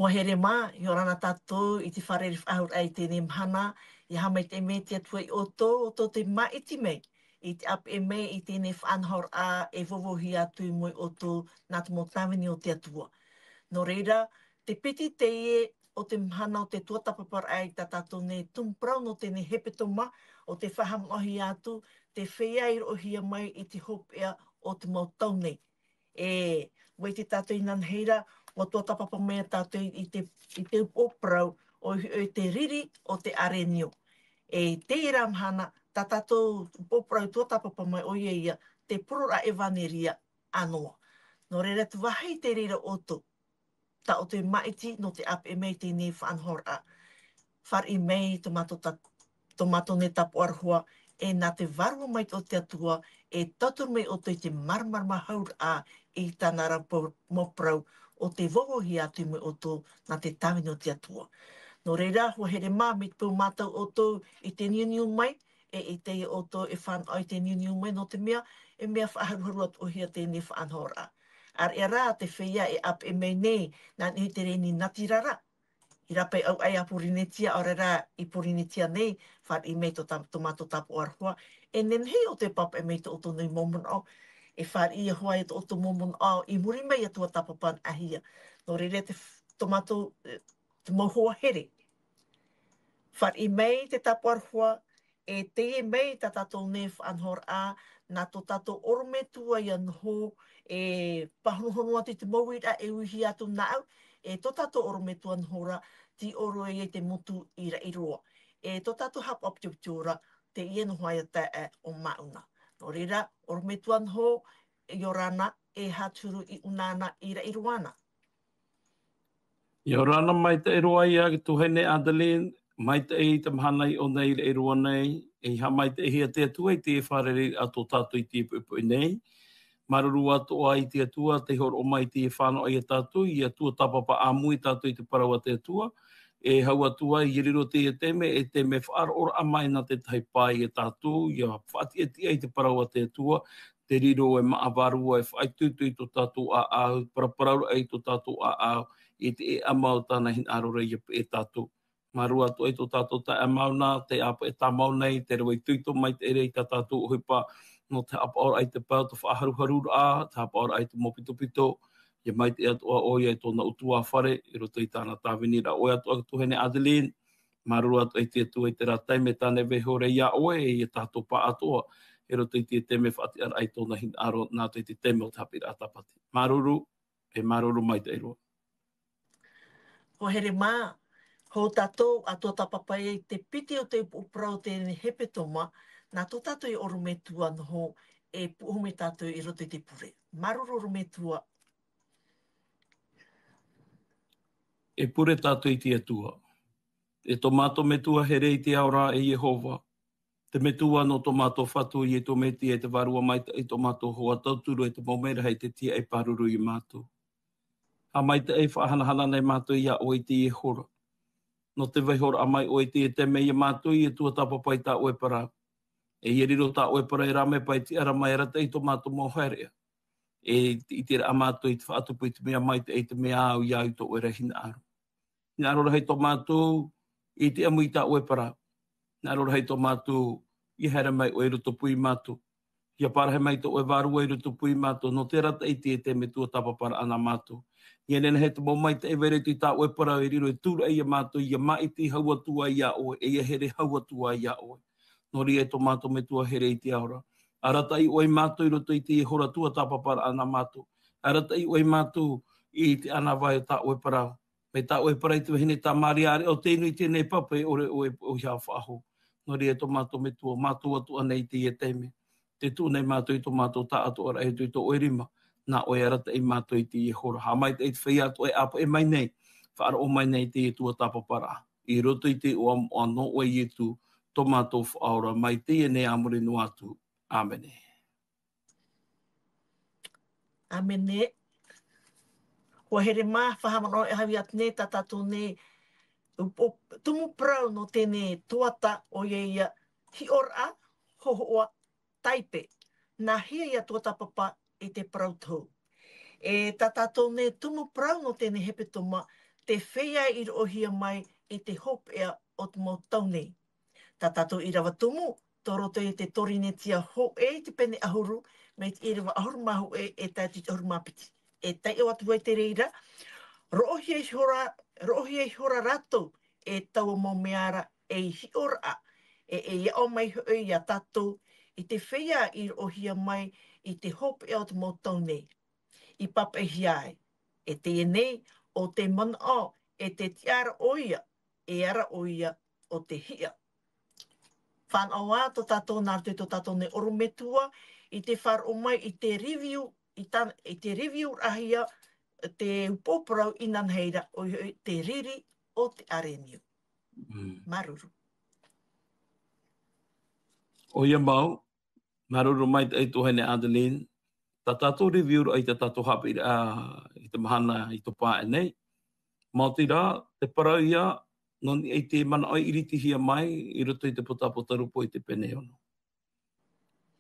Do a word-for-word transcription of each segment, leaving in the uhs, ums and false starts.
Hoa here mā, ʻia ora na tātou i te fārerei faʻahou raʻa i teie mahana, ʻia haʻamaitaʻi mai te Atua ia ʻoutou, ʻoutou tei māʻiti mai i te ʻāpeʻe mai i teie faʻanahoraʻa e vauvauhia atu i mua ia ʻoutou nā te mau tāvini o te Atua. Nō reira, te piti teie o te mahana o te tuatāpaparaʻa i tā tātou nei tumu parau nō teie hepetoma, ʻo tē faʻahaʻamanaʻohia atu te feiā i roʻohia mai i te hopeʻa o te mau tau nei. E, ʻua ʻite tātou inanahi ra, ʻua tuatāpapa mai tātou i te, i te upoʻo parau, ʻoia hoʻi te riri o te ʻarenio. E, teie ra mahana, tā tātou upoʻo parau tuatāpapa mai, ʻoia ia, te pureraʻa ʻevaneria a Noa. Nō reira, tē vāhi i te reira ʻoutou, tā ʻoutou e māʻiti nō te ʻāpeʻe mai i teie faʻanahoraʻa. Fāriʻi mai tō mātou ta-, tō mātou nei tāpaʻo aroha, e nā te Vārua Maitaʻi o te Atua, e tauturu mai ʻoutou i te māramarama hau raʻa i tāna ra pau-, mau parau, ʻo tē vauvauhia atu i mua ia ʻoutou nā te tāvini o te Atua. Nō reira, hoa here mā, mai te peu mātau ʻoutou i te niuniu mai, e, i teie ʻoutou e fānaʻo i te niuniu mai, nō te mea, e mea faʻaharuharu atoʻahia teie faʻanahoraʻa. ʻAreʻa rā te feiā e ʻāpeʻe mai nei, nā niʻa i te reni natirara. I rāpae ʻauaʻe a Pōrīnetia, ʻaore rā i Pōrīnetia nei, fāriʻi mai tō tā-, tō mātou tāpaʻo aroha. E nehenehe ʻoutou e pāpaʻi mai tō ʻoutou nei mau manaʻo, e fāriʻi ia hoʻi tō ʻoutou mau manaʻo i muri mai i te tuatāpaparaʻahia. Nō reira te f-, tō mātou, e, te mau hoa here. Fāriʻi mai te tāpaʻo aroha, e teie mai tā tātou nei faʻanahoraʻa, nā tō tātou ʻorometua ia Noho, e pāhonohono atu i te mau uiraʻa e uihia atu nāʻu, e tō tātou ʻorometua Noho ra, tei ʻō roa ia i te motu i Raʻiroa. E tō tātou haʻapaʻo pitopito ra, teie noho ia taeaʻe ʻo Māʻuna. Nō reira, ʻorometua Noho, ʻia ora na, e aha te huru i ʻuna na, i Raʻiroa na. ʻIa ora na, maitaʻi roa ia te tuahine Adeline, maitaʻi te mahana i ʻō nei i Raʻiroa nei, e haʻamaitaʻihia te Atua i te fārereiraʻa tō tātou i teie poʻipoʻi nei. Māuruuru atoʻa i te Atua, tei hōroʻa mai i te fānaʻo ia tātou, ʻia tuatāpapa ʻāmui tātou i te parau a te Atua. E hau atu ai, ʻia riro teie taime, e taime faʻaroʻoraʻa mai nā te tahi pae ia tātou, ʻia faʻatiʻatiʻa i te parau a te Atua, te riro e māʻa vārua e faʻaitoito i tō tātou ʻāʻau, paraparauraʻa i tō tātou ʻāʻau, i te ʻēʻa mau o tāna hinaʻaro ra ʻia peʻe tātou. Māuruuru atoʻa i tō tātou taeaʻe Māʻuna, te ʻāpaʻo tāmau nei, te rave itoito maitaʻi ra i tā tātou ʻohipa, nō te haʻapaʻoraʻa i te pae o te faʻaharuharuraʻa, te haʻapaʻoraʻa i te mau pitopito, ʻia maitaʻi atoʻa ʻoia i tōna ʻutuāfare, i roto i tāna tāvini ra. ʻOia atoʻa te tuahine Adeline, māuruuru atoʻa i te Atua i terā taime tāna e vaiiho ra ia ʻoe, e ia tātou pāʻatoʻa, i roto i te taime faʻatiʻaraʻa i tōna hinaʻaro, nā roto i te taime o te haʻapiʻiraʻa Tāpati. Māuruuru, e māuruuru maitaʻi roa. Hoa here mā, hou tātou ʻa tuatāpapa i te piti o te upoʻo parau o teie hepetoma, nā tō tātou ʻorometua Noho, e pūʻohu mai tātou i roto i te pure. Māuruuru ʻorometua. E pure tātou i te Atua. E tō mātou Metua here i te ao ra, e Iehova. Te Metua nō tō mātou Fatu, Ietu Metia, e te Vārua Maitaʻi, tō mātou hoa tauturu, e te mau merahi, te tiaʻi pāruru ia mātou. Haʻamaitaʻi, faʻahanahana nei mātou ia ʻoe i teie hora. Nō te vaiihoraʻa mai ʻoe i teie taime ia mātou, ʻia tuatāpapa i tā ʻoe parau. E ʻia riro tā ʻoe parau e rāveʻa paʻi i te tiʻaraʻa mai, arataʻi tō mātou mau haereʻa. E ʻiteraʻa mātou i te faʻatupu i te mea maitaʻi, i te mea au, ia au i tō ʻoe ra hinaʻaro. Hinaʻaro rahi tō mātou i te ʻamu i tā ʻoe parau. Hinaʻaro rahi tō mātou, ʻia haere mai ʻoe i rotopū ia mātou. ʻIa parahi mai tō ʻoe Vārua i rotopū ia mātou, nō te arataʻi i teie taime tuatāpaparaʻa nā mātou. ʻIa nehenehe te mau maitaʻi e vai ra i tā ʻoe parau e riro e tūraʻi ia mātou, ʻia māʻiti hau atu ai ia ʻoe, e ʻia here hau atu ai ia ʻoe. Nō reira e tō mātou Metua here i te ao ra. Arataʻi ʻoe ia mātou i roto i teie hora tuatāpaparaʻa nā mātou. Arataʻi ʻoe ia mātou i te ʻānāvai o tā ʻoe parau. Mai tā ʻoe parau i te vahine Tamāria, ʻaore ʻo tei nui teie nei papa e ʻore ʻoe e poʻihā faʻahou. Nō reira e tō mātou Metua, mātou atoʻa nei i teie taime. Tē tuʻu nei mātou i tō mātou taʻatoʻaraʻa e tuʻu i tō ʻoe rima, nā ʻoe e arataʻi ia mātou i teie hora. Haʻamaitaʻi i te feiā atoʻa e ʻāpeʻe mai nei, faʻaroʻo mai nei i teie tuatāpaparaʻa. I roto i te iʻoa moʻa nō ʻoe Ietu, tō mātou Faʻaora, mai teie nei ā muri noa atu. ʻĀmene. ʻĀmene. Hoa here mā, faʻahaʻamanaʻo e haʻavī atu nei, tā tātou nei, upoʻo, tumu parau nō teie tuatāpapa, ʻoia ia, hiʻoraʻa, hōhoʻa, taipe. Nāhea ʻia tuatāpapa i te parau tohu. E tā tātou nei tumu parau nō teie hepetoma, te feiā i roʻohia mai i te hopeʻa o te mau tau nei. Tā tātou ʻīrava tumu, tō roto i te Torinetia hōʻē i te pene ʻahuru, mai te ʻīrava ʻahuru mā hōʻē e tae atu i te ʻahuru mā piti. E taiʻo atu ai te reira, roʻohia ihora, roʻohia ihora rātou e taua mau mea ra ei hiʻoraʻa, e, e aʻo mai hoʻi iā tātou i te feiā i roʻohia mai i te hopeʻa o te mau tau nei. I papaʻihia ai, e teie nei, ʻo te manaʻo, e te tiʻa ra ʻoia, e ara ʻoia, ʻo te hiʻa. Fānaʻo ā tō tātou nā roto i tō tātou nei ʻorometua, i te faʻaroʻo mai i te review, i tā, i te review-raʻahia te upoʻo parau inanahi ra, ʻoia hoʻi te riri o te ʻārenio. Mm. Māuruuru. ʻOia mau, māuruuru maitaʻi tuahine Adeline, tā tātou review-raʻa i tā tātou haʻapiʻiraʻa i te mahana i tō pae nei. Maoti rā, te parau ia, nō niʻa i te manaʻo i ʻiritihia mai i roto i te puta Apotarupo i te pene ono.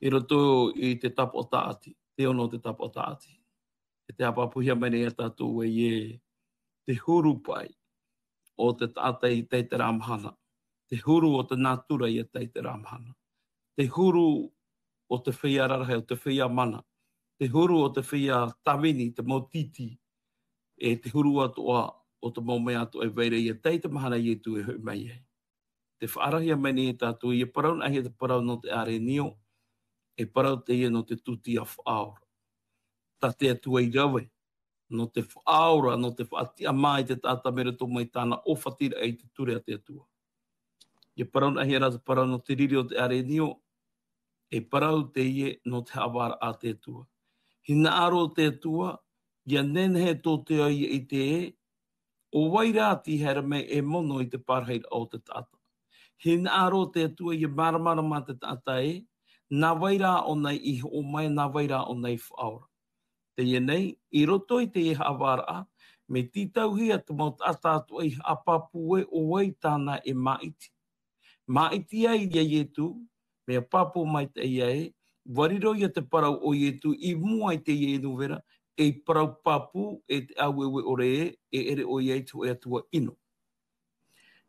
I roto i te tāpaʻo tāʻati, te ono o te tāpaʻo tāʻati. E te haʻapāpūhia mai nei iā tātou ē, te huru paʻi o te taʻata i tae i terā mahana. Te huru o te nātura i tae i terā mahana. Te huru o te feiā rarahi, o te feiā mana. Te huru o te feiā tāvini, te mau tītī. E te huru atoʻa o te mau mea atoʻa e vai ra i tae i te mahana Ietu e hoʻi mai ai. Te faʻaarahia mai nei e tātou, ʻia parau anaʻe te parau nō te ʻārenio, e parau teie nō te tūtia faʻaora. Tā te Atua i rave, nō te faʻaora, nō te faʻatiʻamā i te taʻata mai roto mai tāna ʻōfatiraʻa i te ture a te Atua. ʻIa parau anaʻe rā te parau nō te riri o te ʻārenio, e parau teie nō te haʻavāraʻa a te Atua. Hinaʻaro te Atua, ʻia nehenehe tō te ao ʻia ʻite ē, ʻo vai rā tei haere mai e mono i te parahiraʻa o te taʻata. Hinaʻaro te Atua ʻia māramarama te taʻata ē, nā vai rā ʻōna i hoʻo mai, nā vai rā ʻōna i faʻaora. Teie nei, i roto i teie haʻavāraʻa, mea tītauhia te mau taʻata atoʻa i haʻapāpū ē, ʻo vai tāna e māʻiti. Māʻiti ai iā Ietu, mea pāpū maitaʻi ē, ʻua riro ia te parau o Ietu i mua i teie ʻenuvera, ei parau pāpū, e te ʻāueue ʻore ē, e ʻere ʻoia i te hōʻē atua ʻino.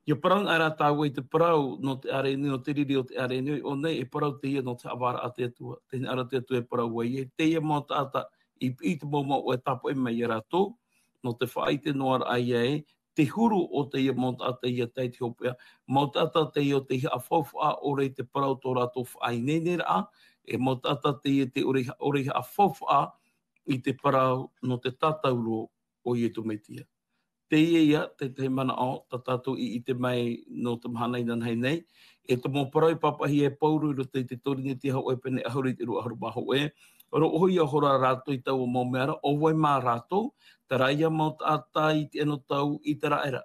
ʻIa parau anaʻe rā tāua i te parau nō te ʻārenio, te riri o te ʻārenio, i ʻō nei e parau teie nō te haʻavāraʻa a te Atua. Tē hinaʻaro te Atua e parau ai ē, teie mau taʻata i piʻi i te mau mouʻa e tāpaʻo mai iā rātou, nō te faʻaʻite noa raʻa ē, te huru o teie mau taʻata ʻia tae i te hopeʻa, mau taʻata teie ʻo tei haʻafaufaʻa ʻore i te parau tō rātou faʻaineineraʻa, e mau taʻata teie tē ʻore, ʻore i haʻafaufaʻa i te parau nō te tātauro o Ietu Metia. Teie ia te tahi manaʻo tā tātou i ʻite mai nō te mahana inanahi nei, e te mau parau i pāpaʻihia e Pauro i roto i te Torinetia hōʻē pene ʻahuru i te ʻīrava ʻahuru mā hōʻē, roʻohia ihora rātou i taua mau mea ra, ʻo vai mā rātou, terā ia mau taʻata i te anotau ʻĪteraʻera.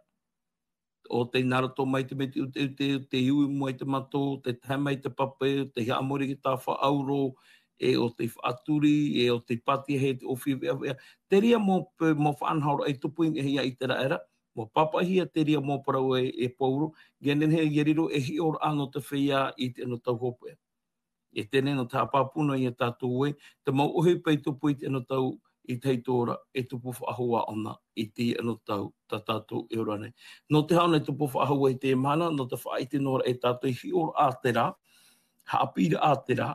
ʻO tei nā roto mai te mea tiʻuteʻute, tei ui i mua i te mato, tei tahe mai te pape, tei haʻamori i te tāfaʻauro, e ʻo tei faʻaturi, e ʻo tei pātiahia i te ʻōfī veʻaveʻa. Terā ia mau pe-, mau faʻanahoraʻa i tupu i niʻa iā ʻĪteraʻera, ʻua pāpaʻihia terā ia mau parau e, e Pauro, ʻia nehenehe ʻia riro ei hiʻoraʻa nō te feiā i te anotau hopeʻa. E teie nei nō te haʻapāpū noa iā tātou ē, te mau ʻohipa i tupu i te anotau i te hau ora, e tupu faʻahou ʻōna i te anotau tā tātou e ora nei. Nō te aha ʻōna e tupu faʻahou i teie mahana, nō te faʻaʻite noa ra e tātou ei hiʻoraʻa terā, haʻapiʻiraʻa terā,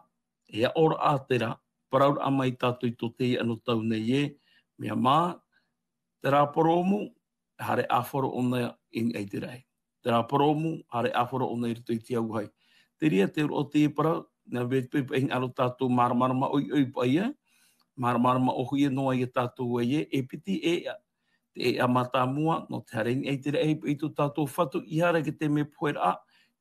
e aʻoraʻa terā, parauraʻa mai tātou i tō teie anotau nei ē, mea mā, terā purōmu, haere ʻāfaro ʻōna i niʻa i te raʻi. Terā purōmu, haere ʻāfaro ʻōna i roto i te auahi. Terā ia te hōroʻa o te parau, nā vetahi paʻi hinaʻaro tātou māramarama ʻoiʻoi paʻi ē, māramarama ʻōhie noa iā tātou ē, e piti ʻēʻa. Te ʻēʻa mātāmua, nō te haere i niʻa i te raʻi i tō tātou Fatu, ʻeiaha rā te mea poheraʻa,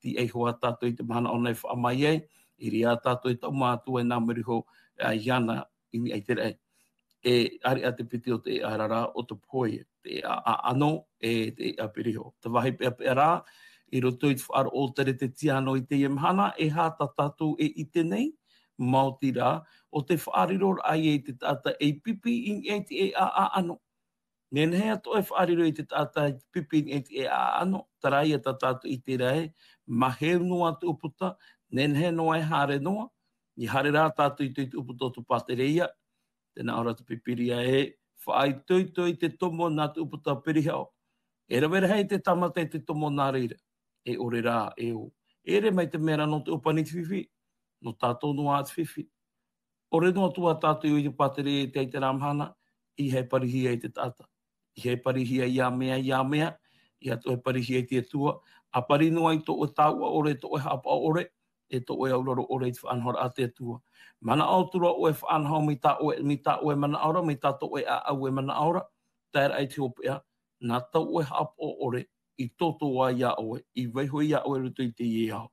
tei ʻahiʻahi tātou i te mahana ʻōna e faʻamaʻi ai, i reira tātou e taʻu mātou e nā muri iho, ā, iāna i niʻa i te raʻi. E ʻāreʻa te piti o te ʻēʻa rā o te pohe, te ʻēʻa ʻaʻano, e te ʻēʻa piriho. Te vāhi peʻapeʻa rā, i roto i te faʻaroʻo o te Tiriti Tīano i teie mahana, e aha tā tātou e ʻite nei, maoti rā, ʻo te faʻariroraʻa ia i te taʻata e pipi i niʻa i te ʻēʻa ʻaʻano. Nehenehe atoʻa e faʻariro i te taʻata e pipi i niʻa i te ʻēʻa ʻaʻano, terā ia tā tātou i ʻite ra ē, maheu noa te ʻūputa, nehenehe noa e haere noa, ʻia haere rā tātou i te, i te ʻūputa o te pātereia, Tē nā ʻō ra te Pīpīria ē, faʻaitoito i te tomo nā te ʻūputa pirihaʻo. E rave rahi te tāmata i te tomo nā reira. E ʻore rā, e ʻō. E ʻere mai te mea ra nō te ʻōpani te fifi, nō tātou noa te fifi. ʻOre noa atu ā tātou i ʻō i te pātere i te, i terā mahana, ʻeiaha e parihia i te taʻata. ʻEiaha e parihia i ā mea, i ā mea, ʻeiaha atoʻa e parihia i te Atua. ʻA pari noa i tō ʻoe tauʻa ʻore, tō ʻoe haʻapaʻo ʻore, e tō ʻoe auraro ʻore i te faʻanahoraʻa a te Atua. Manaʻo atu ra ʻoe e faʻanaho mai tā ʻoe, mai tā ʻoe manaʻo ra, mai tā tō ʻoe ʻāʻau e manaʻo ra, tae raʻa i te hopeʻa, nā tō ʻoe haʻapaʻo ʻore, i toto ai iā ʻoe, i vaiiho iā ʻoe i roto i teie ao.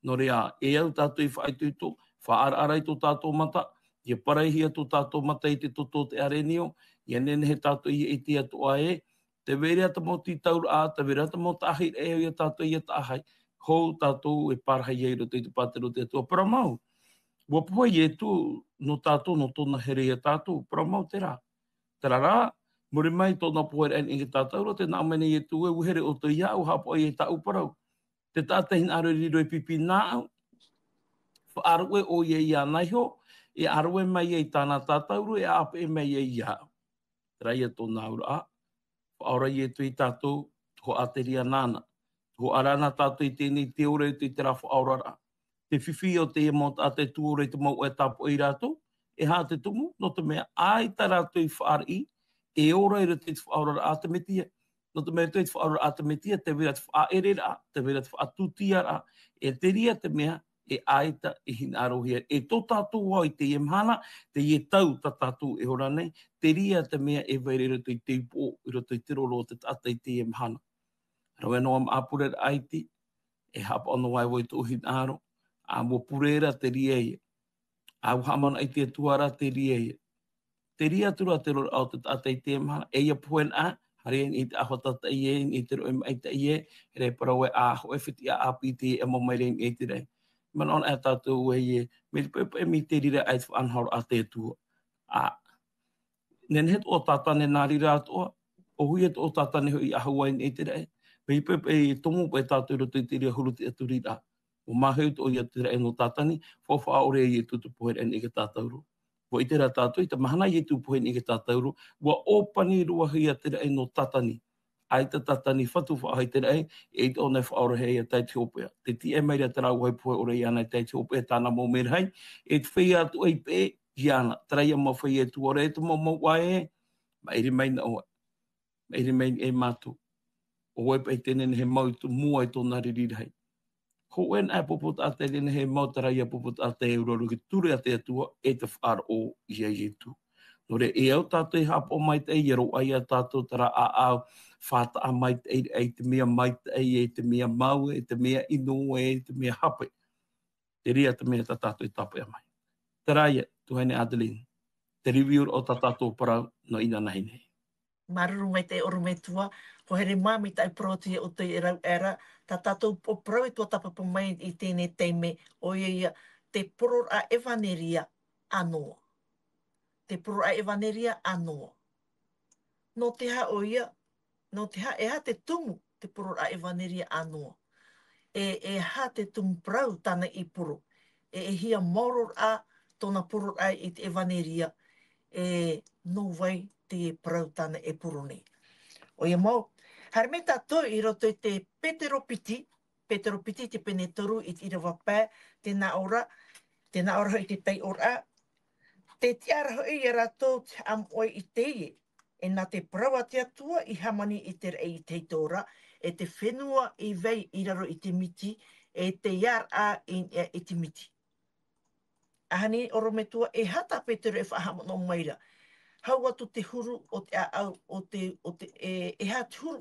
Nō reira, e au tātou i faʻaitoito, faʻaʻaraʻara i tō tātou mata, ʻia paraihia tō tātou mata i te toto o te arenio, ʻia nehenehe tātou ʻia ʻite atoʻa ē, tē vai ra te mau tītauraʻa, tē vai ra te mau taʻahiraʻa e au iā tātou ʻia taʻahi, hou tātou e pārahi ai i roto i te pātere o te Atua. Parau mau, ʻua pohe Ietu nō tātou, nō tōna here iā tātou, parau mau terā. Terā rā, muri mai tōna pohe raʻa i niʻa i te tātauro, tē nā ʻō mai nei Ietu ē, ʻua here ʻoutou iāʻu, haʻapaʻo i tāʻu parau. Te taʻata e hinaʻaro i riro ei pipi nāʻu, faʻaruʻe ʻoia iāna iho, e ʻaroe mai ai i tāna tātauro, e ʻāpeʻe mai ai iāʻu. Terā ia tōna auraʻa, faʻaora Ietu iā tātou, te hoʻa te reira nāna. Te hoʻa rā nā tātou i teie nei te ora i te, i terā faʻaoraraʻa. Te fifi o teie mau taʻata e tū ora i te mau ʻoe tāpoʻi rātou, e aha te tumu, nō te mea ʻaita rātou i fāriʻi, e ora i roto i te faʻaoraraʻa a te Metia. Nō te mea i te faʻaoraraʻa a te Metia, tē vai ra te faʻaʻereraʻa, tē vai ra te faʻatūtiaraʻa, e te reira te mea, e ʻaita i hinaʻarohia. E tō tātou ao i teie mahana, teie tau tā tātou e ora nei, te reira te mea e vai ra i roto i te upoʻo, i roto i te roro o te taʻata i teie mahana. Rave noa māʻa pureraʻa iti, e haʻapaʻo noa ai vau i tōʻu hinaʻaro, ʻa ʻua pure ra te reira ia. ʻA ʻua haʻamanaʻo i te Atua ra te reira ia. Te reira atu ra te rororaʻa o te taʻata i teie mahana, e ʻia pohe na, haere i te ʻāvaʻe tātaʻi ē, i te roʻi maitaʻi ē, e parau ē, ʻa hōʻē fetiʻa ʻāpī te ʻemo mai ra i te raʻi. Manaʻo na tātou ē, mai te poʻipoʻi mai te reira ʻai te faʻanahoraʻa a te Atua. ʻA, nehenehe tō Tātane nā reira atoʻa, ʻōhie tō Tātane hoʻi ʻahua i te raʻi. Mai te poʻipoʻi tumu paʻi tātou i roto i te reira huru tiʻaturiraʻa. ʻUa māheu tō ia te raʻi nō Tātane, faufaʻa ʻore Ietu te pohe raʻa i niʻa i te tātauro. ʻUa ʻite ra tātou, i te mahana Ietu pohe i niʻa i te tātauro, ʻua ʻōpani roa hia te raʻi nō Tātane. ʻAita Tātane fatu faʻahou i te raʻi, eʻita ʻōna e faʻaorahia ia tae i te hopeʻa. Tē tiʻa mai ra terā ʻoe pohe ʻore iāna i tae i te hopeʻa, tāna mau merahi, e te feiā atoʻa i peʻe iāna. Terā ia mau feiā e tū ora, e te mau mouʻa ē, maʻiri mai na ʻoe. Maʻiri mai e mātou. ʻO ʻoe paʻi tē nehenehe mau i te mua i tōna riri rahi. Hōʻē na e pupu taʻata e nehenehe mau, terā ia pupu taʻata e auraro i te ture a te Atua, e te faʻaroʻo ia Ietu. Nō reira, e au tātou e haʻapaʻo maitaʻi, ʻia roaʻa ia tātou terā ʻāʻau faʻataʻa maitaʻi, i te mea maitaʻi, i te mea mau, i te mea ʻino, i te mea hape. Te reira te mea tā tātou e tāpeʻa mai. Terā ia, tuahine Adeline, te review o tā tātou parau nō inanahi nei. Māuruuru maitaʻi ʻorometua, ʻua haere māmī tāʻu parau atu iā ʻoutou e rave ra, tā tātou parau e tuatāpapa mai i teie nei taime, ʻoia ia, te poroʻraʻa ʻevaneria ʻānoa. Te poroʻraʻa ʻevaneria ʻānoa. Nō te aha ʻoia, nō te aha, e aha te tumu te poroʻraʻa ʻevaneria ʻānoa. E, e aha te tumu parau tāna i poro. E, e hia maororaʻa tōna poroʻraʻa i te ʻevaneria. E nō vai te parau tāna e poro nei. ʻOia mau, haere mai tātou i roto i te Petero piti, Petero piti te pene toru i te ʻīrava pae, tē nā ʻō ra, tē nā ʻō ra hoʻi te taiʻoraʻa, tē tiʻa ra hoʻi ia rātou te haʻamoʻe i teie, e nā te parau a te Atua i hāmani i te raʻi i te tahito ra, e te fenua i vai i raro i te miti, e te ʻāraʻa i, i te miti. ʻAhani ʻorometua, e aha tā Petero e faʻahaʻamanaʻo mai ra. Hau atu te huru o te ʻāʻau, o te, o te, e, e aha te huru,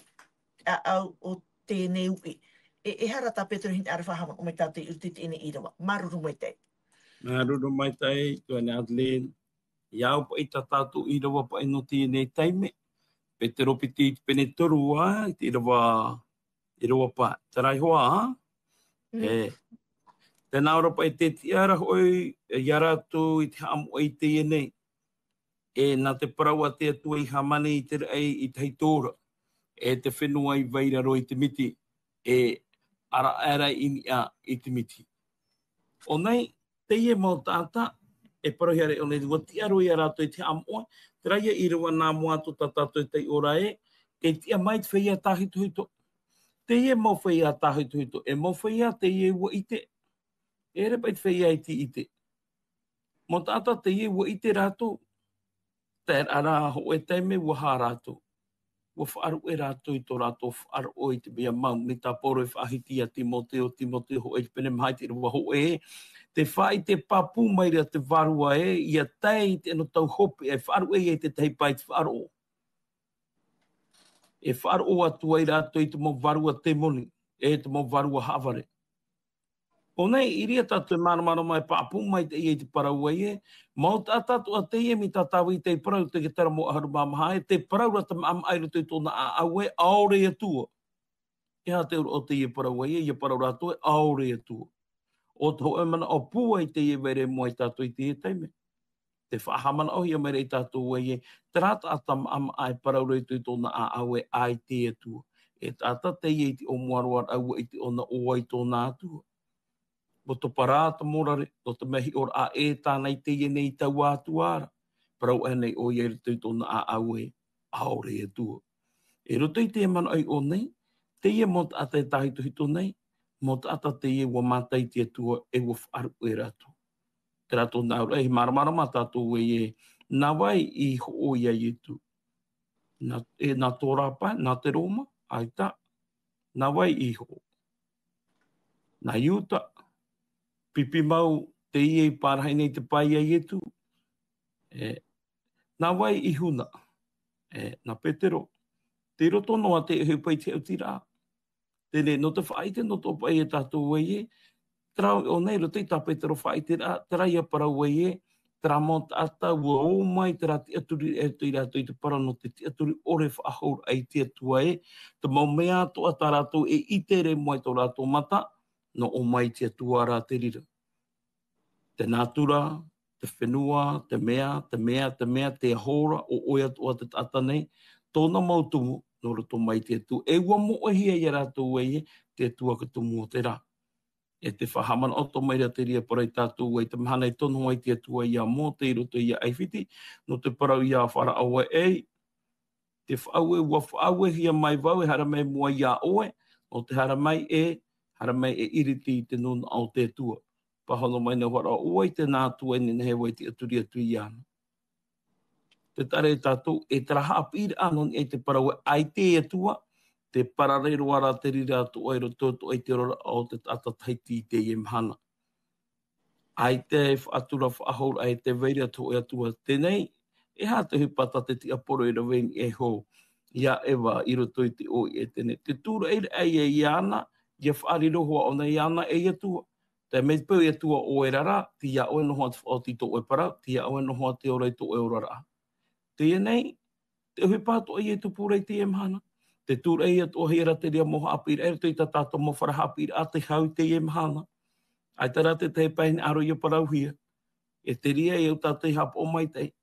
ʻāʻau o teie nei uʻi. E, e aha rā tā Petero e hinaʻaro e faʻahaʻamanaʻo mai tātou i roto i teie nei ʻīrava. Māuruuru maitaʻi. Māuruuru maitaʻi, tuahine Adeline. ʻIa au paʻi tā tātou ʻīrava paʻi nō teie nei taime. Petero piti i te pene toru ā, i te ʻīrava, ʻīrava pae. Terā iho ā, ā? Mm. E. Tē nā ʻō ra paʻi, tē tiʻa ra hoʻi ia rātou i te haʻamoʻe i teie nei. E nā te parau a te Atua i hāmani i te raʻi i te tahito ra, e te fenua i vai i raro i te miti, e ʻāraʻa i niʻa i te miti. ʻO nei, teie mau taʻata, e parauhia ra ʻo nei, ʻua tiʻa roa ia rātou i te haʻamoʻe, terā ia ʻīrava nā mua atu tā tātou e taiʻo ra ē, Kei tiʻa mai te feiā tāhitohito. Teie mau feiā tāhitohito, e mau feiā teie ua ʻite. E ʻere paʻi te feiā e tiʻite. Mau taʻata teie ua ʻite rātou. Terā rā hōʻē taime ua hā rātou. Ua faʻaruʻe rātou i tō rātou faʻaroʻo i te mea mau, mai tā Pauro e faʻahiti iā Timoteo, Timoteo hōʻē pene maha i te ʻīrava hōʻē. Te faʻaʻite pāpū mai ra te vārua ē, ʻia tae i te anotau hopeʻa e faʻaruʻe ai te tahi pae i te faʻaroʻo. E faʻaroʻo atu ai rātou i te mau vārua temoni, e te mau vārua haʻavare. ʻO nei, i reira tātou e māramarama e pāpū maitaʻi i te parau ē, mau taʻata atoʻa teie mai tā Tāvita i parau i te ʻīrava ʻahuru mā maha, e tē parau ra te maʻamaʻa i roto i tōna ʻāʻau ē, ʻaore e Atua. E aha te auraʻa o teie parau ē, ʻia parau rātou ē, ʻaore e Atua. ʻO te hōʻē manaʻo pūai teie e vai ra i mua ia tātou i teie taime. Tē faʻahaʻamanaʻohia mai ra ia tātou ē, terā taʻata maʻamaʻa e parau ra i roto i tōna ʻāʻau ē, ʻaita e Atua. E taʻata teie i te ʻōmuaraʻa ua ʻite ʻōna ʻo vai tōna Atua. Mau topa rā te morare, nō te mea hiʻoraʻa ē tāna i teie nei taua Atua ra. Parau aʻe nei ʻoia i roto i tōna ʻāʻau ē, ʻaore e Atua. I roto i te manaʻo i ʻō nei, teie mau taʻata e tāhitohito nei, mau taʻata teie ua mātā i te Atua e ua faʻaruʻe rātou. Terā tōna auraʻa, e māramarama tātou ē, nā vai i hoʻo ia Ietu? Nā, e, nā tō rāpae, nā te Roma, ʻaita, nā vai i hoʻo? Nā Iuta, pipi mau teie i parahi nei te pae ia Ietu. E, nā vai i huna? E, nā Petero. Tei roto noa te ʻohipa i te haʻutiraʻa. Teie, nō te faʻaʻite nō tō paʻi ia tātou ē, terā ʻō nei, roto i tā Petero faʻaʻiteraʻa, terā ia parau ē, terā mau taʻata ua ō mai terā tiʻaturi e tō ia rātou i te parau nō te tiʻaturi ʻore faʻahou i te Atua ē, te mau mea atoʻa tā rātou e ʻite ra i mua i tō rātou mata, nō ʻō mai te Atua rā te reira. Te nātura, te fenua, te mea, te mea, te mea, te aho ra, ʻo ʻoe atoʻa te taʻata nei, tōna mau tumu, nō roto mai te Atua. E ua moʻehia ia rātou ē, te Atua te tumu o terā. E tē faʻahaʻamanaʻo atoʻa mai ra te reira parau ia tātou ē, te mahana i tono ai te Atua ia Mōte i roto ia ʻAifiti, nō te parau ia Faraō ē, te faʻaue, ua faʻauehia mai vau e haere mai i mua ia ʻoe, nō te haere mai e, haere mai e iriti i te nūnaʻa o te Atua. Pāhono mai nei Faraō, ʻo vai te nā Atua e nehenehe ai e tiʻaturi atu iāna. Tē taʻa ra ia tātou, e terā haʻapiʻiraʻa nō niʻa i te parau ē, ʻaita e Atua, te parare roa rā te reira atoʻa i roto atoʻa i te oraraʻa o te taʻata Tahiti i teie mahana. ʻAita e faʻatura faʻahou ra, e tē vai ra te hōʻē Atua. Teie nei, e aha te ʻohipa tā te tiaporo i rave i niʻa iho ia Eva i roto i te ʻō i ʻEtene? Te tūraʻiraʻa ia iāna, ʻia faʻariro hoʻi ʻōna iāna ei Atua. Tē mea peu e Atua ʻoe ra, tei iā ʻoe noa te faʻaoti i tō ʻoe parau, tei iā ʻoe noa te ora i tō ʻoe oraraʻa. Teie nei, te ʻohipa atoʻa ia e tupu ra i teie mahana. Te tūraʻi atoʻahia ra te reira mau haʻapiʻiraʻa, e roto i tā tātou mau fare haʻapiʻiraʻa tei hau i teie mahana. ʻAita rā te tahi pae e hinaʻaro ia parauhia. E te reira e au tātou e haʻapaʻo maitaʻi.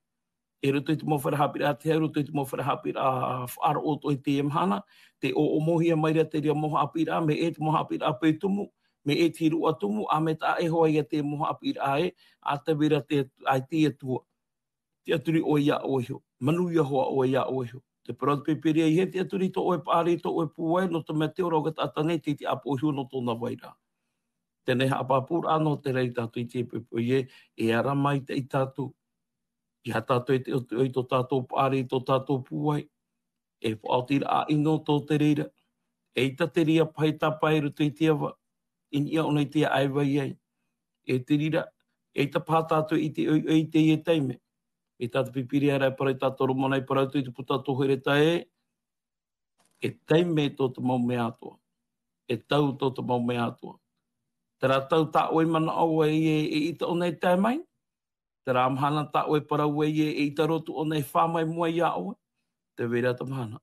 E roto i te mau fare haʻapiʻiraʻa tei hau, roto i te mau fare haʻapiʻiraʻa faʻaroʻo atoʻa i teie mahana, tē ʻōʻōmohia mai ra te reira mau haʻapiʻiraʻa, mea ʻē te mau haʻapiʻiraʻa peu tumu, mea ʻē te hīroʻa tumu, ʻa mea taʻa ʻē hoʻi ia te mau haʻapiʻiraʻa ē, ʻa tē vai ra te, ʻaita e Atua. Tiʻaturi ʻoe iā ʻoe iho. Manuia hoʻi ʻoe iā ʻoe iho. Tē parau te Pīpīria, ʻeiaha e tiʻaturi i tō ʻoe paʻari, tō ʻoe pūai, nō te mea te ora o te taʻata nei, tei tiʻapo iho nō tōna vai ra. Teie nei haʻapāpūraʻa nō te reira ia tātou i teie poʻipoʻi ē, e ara maitaʻi tātou. ʻEiaha tātou e tiʻaturi i tō tātou paʻari, tō tātou pūai. E faʻaotiraʻa ʻino tō te reira. ʻEita te reira pahi tāpae i roto i te ava, i niʻa ʻōna i te ʻaivai ai. E te reira, ʻeita paha tātou i te ʻoiʻoi i teie taime. I tā te Pīpīria ra e parau ia tātou, Moromona i parau atu i te puta o Tō Hereta ē, e taime tō te mau mea atoʻa. E tau tō te mau mea atoʻa. Terā tau tā ʻoe i manaʻo ai ē, e ʻaita ʻōna e tae mai. Terā mahana tā ʻoe e parau ai ē, e ʻaita roa atu ʻōna e fā mai mua iā ʻoe. Tē vai ra te mahana.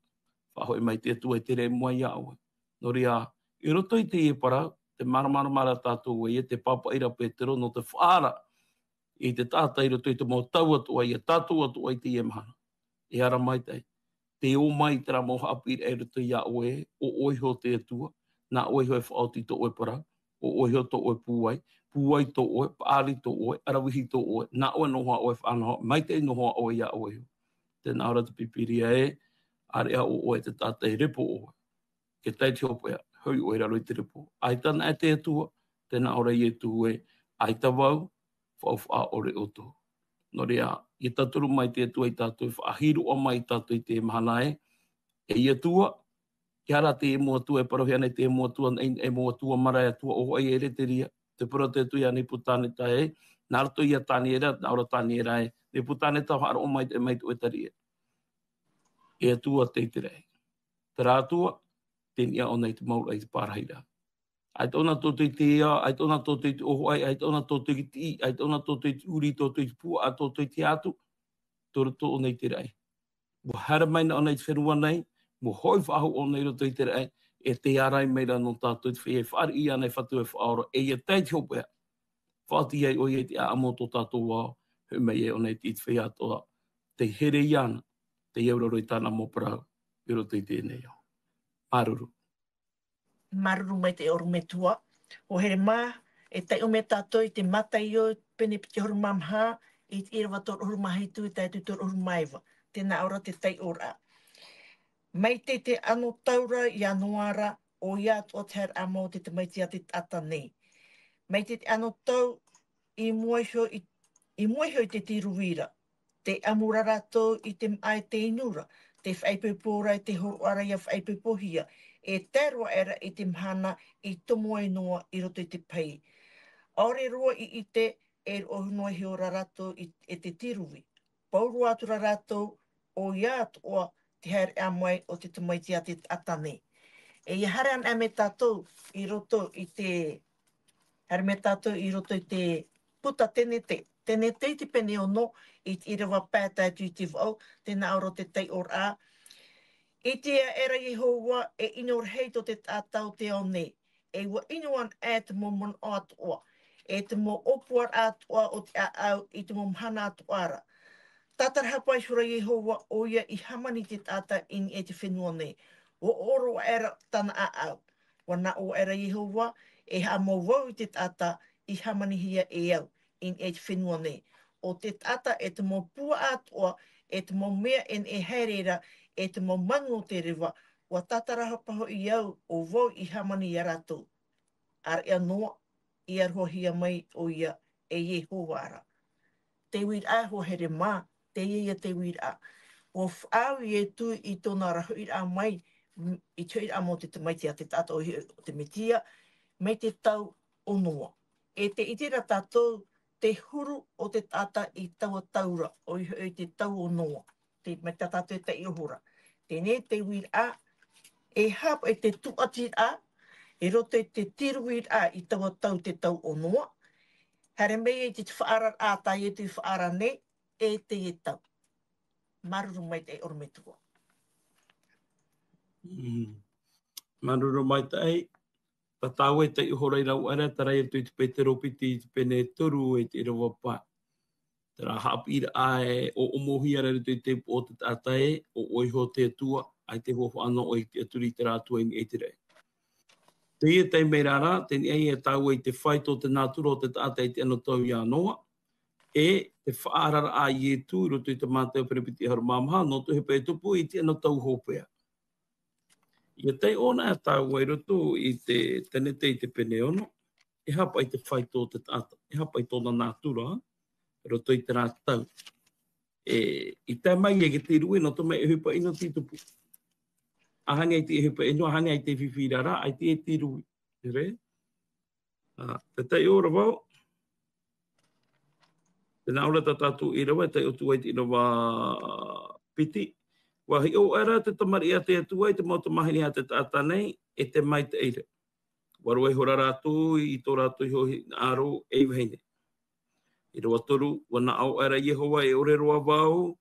Faʻahoʻi mai te Atua e tere i mua iā ʻoe. Nō reira, i roto i teie parau, tē māramarama ra tātou ē, tē pāpaʻi ra Petero nō te faʻaara i te taʻata i roto i te mau tau atoʻa, ia tātou atoʻa i teie mahana. E ara maitaʻi. Tē ō mai terā mau haʻapiʻiraʻa i roto iā ʻoe, ʻo ʻoe iho te Atua, nā ʻoe iho e faʻaoti i tō ʻoe parau, ʻo ʻoe iho tō ʻoe pūai, pūai tō ʻoe, paʻari tō ʻoe, ʻaravihi tō ʻoe, nā ʻoe noa ʻoe e faʻanaho, maitaʻi noa ʻoe iā ʻoe iho. Tē nā ʻō ra te Pīpīria ē, ʻAreʻa ʻo ʻoe te taʻata e repo ʻoe. Ke tae i te hopeʻa, hoʻi ʻoe i raro i te repo. ʻAita anaʻe te Atua, tē nā ʻō ra Ietu ē, ʻaita vau, faʻaufaʻa ʻore ʻoutou. Nō reira, ʻia tauturu mai te Atua ia tātou, faʻahiroʻa mai ia tātou i teie mahana ē, e Ietu ā, ʻeiaha rā te mau atua e parauhia nei, te mau atua, e, e mau atua marae, atua ʻōfaʻi ʻereteria, tē parau te Atua ia Nepukaneta ē, nā roto ia Taniera, nā ʻō ra Taniera ē, Nepukaneta, haʻaroʻo mai, mai tō ʻoe tariʻa. E Atua te Iteraʻera. Terā Atua, tei niʻa ʻōna i te mau raʻi i te pārahiraʻa. ʻAita ʻōna tō ʻoutou i te ea, ʻaita ʻōna tō ʻoutou i te ʻōfaʻi, ʻaita ʻōna tō ʻoutou i te tiʻi, ʻaita ʻōna tō ʻoutou i te ʻūrī, tō ʻoutou i te puaʻa, tō ʻoutou i te atu, tō roto ʻōna i te raʻi. ʻUa haere mai na ʻōna i te fenua nei, ʻua hoʻi faʻahou ʻōna i roto i te raʻi, e tē ārai mai ra nō tātou i te feiā, e fāriʻi ana e Fatu e Faʻaora, e ʻia tae i te hopeʻa. Faʻaoti ai ʻoia i te ʻāʻamu o tō tātou ao, hoʻi mai ai ʻōna i te, i te feiā atoʻa, tē here iāna, tei auraro i tāna mau parau, i roto i teie nei ao. Māuruuru. Māuruuru maitaʻi ʻorometua. ʻO here mā, e taiʻo mai tātou i te Mataio, pene piti ʻahuru mā maha, i te ʻīrava toru ʻahuru mā hitu, i te toru ʻahuru mā iva. Tē nā ʻō ra te taiʻoraʻa. Mai te, te anotau ra ia Noa ra, ʻoia atoʻa te haereraʻa mau o te Tamaiti a te taʻata nei. Mai te, te anotau i mua iho i, i mua iho i te tiruvī ra. Tē ʻamu ra rātou i te maʻa e te inu ra, tē faʻaipoipo ra e te hōroʻa ra ʻia faʻaipoipohia, e tae roa aʻera i te mahana i tomo ai Noa i roto i te pahi. ʻAore roa i ʻite, e roʻohia noa iho ra rātou i, e te tiruvī. Pau roa atu ra rātou, ʻoia atoʻa te haereraʻa mai o te Tamaiti a te taʻata nei. E ʻia haere anaʻe mai tātou i roto i te, haere mai tātou i roto i te puta Tenete. Tenete i te pene ono, i te ʻīrava pae tae atu i te vaʻu, tē nā ʻō ra te taiʻoraʻa. ʻIte aʻera Iehova, e ʻino rahi tō te taʻata o te ao nei, e ʻua ʻino anaʻe te mau manaʻo atoʻa, e te mau ʻōpuaraʻa atoʻa o te ʻāʻau i te mau mahana atoʻa ra. Tātarahapa iho ra Iehova, ʻoia i hāmani te taʻata i niʻa i te fenua nei. ʻUa ʻō roa aʻera tāna ʻāʻau. ʻUa nā ʻō aʻera Iehova, e haʻamau vau i te taʻata i hāmanihia e au i niʻa i te fenua nei. ʻO te taʻata e te mau puaʻa atoʻa, e te mau mea e neʻe haere ra, e te mau manu o te reva, ʻua tātarahapa hoʻi au, ʻo vau i hāmani ia rātou. ʻAreʻa noa, i arohahia mai ʻoia e Iehova ra. Te uiraʻa, ʻua here mā, teie ia te uiraʻa. ʻUa faʻaau Ietu i tōna ra hoʻiraʻa mai, m-, i te hoʻiraʻa mau o te Tamaiti a te taʻata, ʻoia hoʻi te Mesia, mai te tau o Noa. E tē ʻite ra tātou te huru o te taʻata i taua tau ra, ʻoia hoʻi te tau o Noa. Te, mai tā tātou e taiʻo ra. Teie te uiraʻa, e aha paʻi te tūʻatiraʻa, i roto i te tiruvīraʻa i taua tau, te tau o Noa. Haere mai i te faʻaararaʻa tā Ietu i faʻaara nei, e teie tau. Māuruuru maitaʻi ʻorometua. Mm. Māuruuru maitaʻi. Tā tāua e taiʻo hora i rāua ra, tarai atu i te Petero piti, i te pene toru, i te ʻīrava pae. Terā haʻapiʻiraʻa e ʻoʻomohia ra i roto i te upoʻo o te taʻata ē, ʻo ʻoe iho te Atua, ʻaita e huaʻai noa ʻoe i te tiʻaturi i terā Atua i niʻa i te raʻi. Teie taime ra, tē niʻa ia tāua i te faito o te nātura o te taʻata i te anotau ia Noa, e te faʻaararaʻa a Ietu i roto i te Mataio pene piti ʻahuru mā maha, nō te ʻohipa e tupu i te anotau hopeʻa. ʻIa taiʻo na tāua i roto i te Tenete i te pene ono, e aha paʻi te faito o te taʻata, e aha paʻi tōna nātura, i roto i terā tau. E, i tae mai e te tiruvī, nō te mea e ʻohipa ʻino tei tupu. ʻAhani ai te ʻohipa ʻino, ʻahani ai te fifi rara, ʻaita e tiruvī. Here? Ā, te taiʻo ra vau. Tē nā ʻō ra tā tātou ʻīrava, e taiʻo atu ai te ʻīrava piti. ʻUa hiʻo aʻera te tamariʻi a te Atua i te mau tamāhine a te taʻata nei, e te maitaʻi ra. ʻUa roa iho ra rātou i tō rātou iho hinaʻaro ei vahine. ʻĪrava toru, ʻua nā ʻō aʻera Iehova, e ʻore roa vau,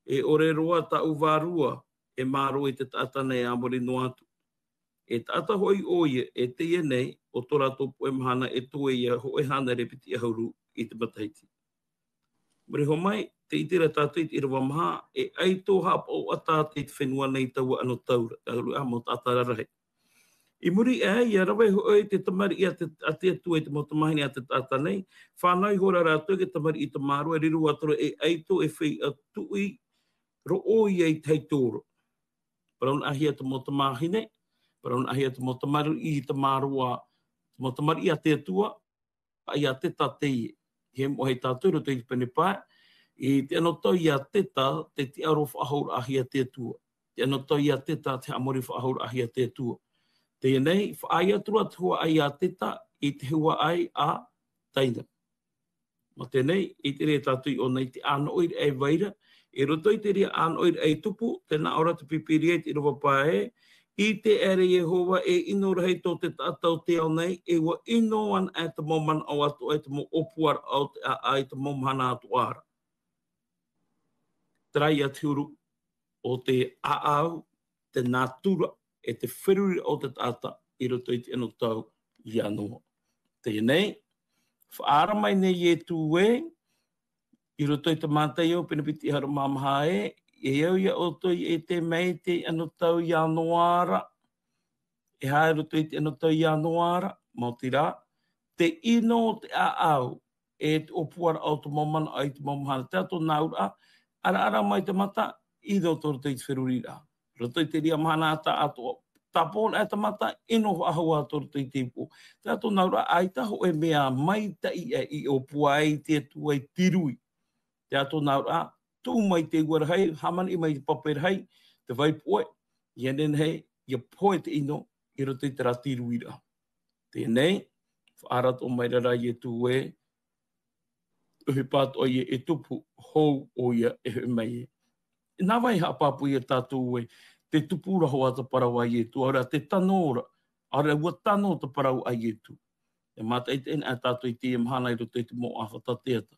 e ʻore roa tāʻu vārua, e mārō i te taʻata nei a muri noa atu. E taʻata hoʻi ʻoia, e teie nei, ʻo tō rātou puʻe mahana e toe ʻia hōʻē hānere piti ʻahuru i te matahiti. Muri iho mai, tē ʻite ra tātou i te ʻīrava maha, e ʻaito haʻapaʻo ʻatā te fenua nei taua anotau ra, te ʻahuru ʻahuru mau taʻata rarahi. I muri aʻe, ʻia rave hoʻi te tamariʻi a te, a te Atua i te mau tamāhine a te taʻata nei, fānau ihora rātou i te tamariʻi tamāroa, e riro atu ra e ʻaito, e feiā tuʻi roa ʻoia i te haitoro. Parau-nā-hia te mau tamāhine, parau-nā-hia te mau tamariʻi, te māroa, te mau tamariʻi a te Atua, ʻo Iateta teie. He moʻa hia tātou i roto i te pene pae, i te anotau Iateta, te tiʻaoro faʻahouraʻahia a te Atua. Te anotau Iateta, te haʻamori faʻahouraʻahia a te Atua. Teie nei, faʻaea atu ra te huaʻai Iateta i te huaʻai a Taina. Mā teie nei, i te reira tātou i ʻō nei te ʻānoʻiraʻa e vai ra, i roto i te reira ʻānoʻiraʻa i tupu, tē nā ʻō ra te Pīpīria i te ʻīrava pae, ʻite aʻera Iehova e ʻino rahi tō te taʻata o te ao nei, e ʻua ʻino ana e te mau manaʻo atoʻa, e te mau ʻōpuaraʻa o te ʻāʻau i te mau mahana atoʻa ra. Terā ia te huru o te ʻāʻau, te nātura, e te feruriraʻa o te taʻata i roto i te anotau Ianoa. Teie nei, faʻaara mai nei Ietu ē, i roto i te Mataio pene piti ʻahuru mā maha ē, e au ia ʻoutou i ʻite mai te anotau Ianoa ra, e aha i roto i te anotau Ianoa ra, maoti rā, te ʻino o te ʻāʻau, e te ʻōpuaraʻa o te mau manaʻo i te mau mahana. Terā tōna auraʻa, araara mai te mata, ʻino tō roto i te feruriraʻa. Roto i te reira mahana atoʻa, tāpō ana te mata, ʻino faʻahou ā tō roto i te ipu. Terā tōna auraʻa, ʻaita hōʻē mea maitaʻi e ʻōpua ai te Atua i te rui. Terā tōna auraʻa, tuʻu mai te ua rahi, hāmani mai te pape rahi, te vai poʻe, ʻia nehenehe, ʻia pohe te ʻino, i roto i terā te ruiraʻa. Teie nei, faʻaara atoʻa mai ra Ietu ē, ʻohipa atoʻa ia e tupu, hou ʻoia e hoʻi mai ē. Nā vai haʻapāpū ia tātou ē, te tupu ra hoʻi te parau a Ietu, ʻaore rā te tano ra, ʻaore rā ʻua tano te parau a Ietu. E mātaʻitaʻi ana tātou i teie mahana i roto i te mau ʻāfata teata.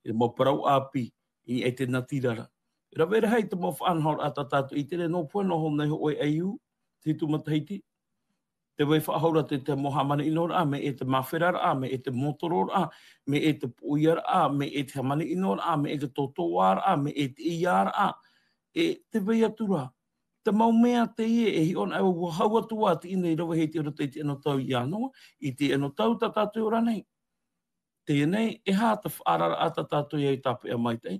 I te mau parau ʻāpī, i niʻa i te natirara. E rave rahi te mau faʻanahoraʻa tā tātou i ʻite ra nō pohe nō hōʻē ʻaiū, te hitu matahiti. Tē vai faʻahou ra te, te mau hāmani ʻino ra, mai te māferaraʻa, mai te mōtororaʻa, mai te poʻiaraʻa, mai te hāmani ʻino ra, mai te tōtōaraʻa, mai te ʻeiāraʻa. E tē vai atu ra. Te mau mea teie, e hiʻo ana ʻoe ʻua hau atu ā te ʻino i rave hia i roto i te anotau Ianoa, i te anotau tā tātou e ora nei. Teie nei, e aha te faʻaararaʻa tā tātou ia i tāpeʻa maitaʻi,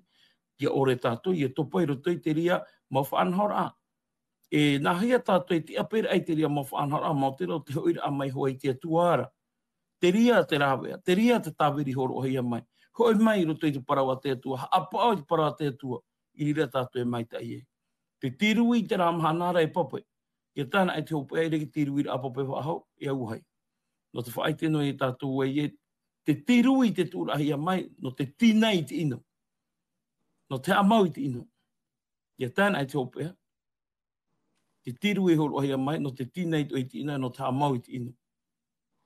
ʻia ʻore tātou, ʻia topa i roto i te reira mau faʻanahoraʻa. E nāhea tātou e tiʻa paʻi ra i te reira mau faʻanahoraʻa, maoti rā ʻo te hoʻiraʻa mai hoʻi i te Atua ra. Te reira te rāveʻa, te reira te tāviri hōroʻahia mai. Hoʻi mai i roto i te parau a te Atua, haʻapaʻo i te parau a te Atua, i reira tātou e maitaʻi ai. Te tīrū i terā mahana ra e pape. ʻIa tae ana i te hopeʻa, e rave te tīrūraʻa pape faʻahou, e auahi. Nō te faʻaʻite noa ia tātou ē, te tīrū i te tuʻuraʻahia mai, nō te tīnai i te ʻino. Nō te haʻamau i te ʻino. ʻIa tae ana i te hopeʻa, te tīrū e hōroʻahia mai, nō te tīnai i te ʻino, nō te haʻamau i te ʻino.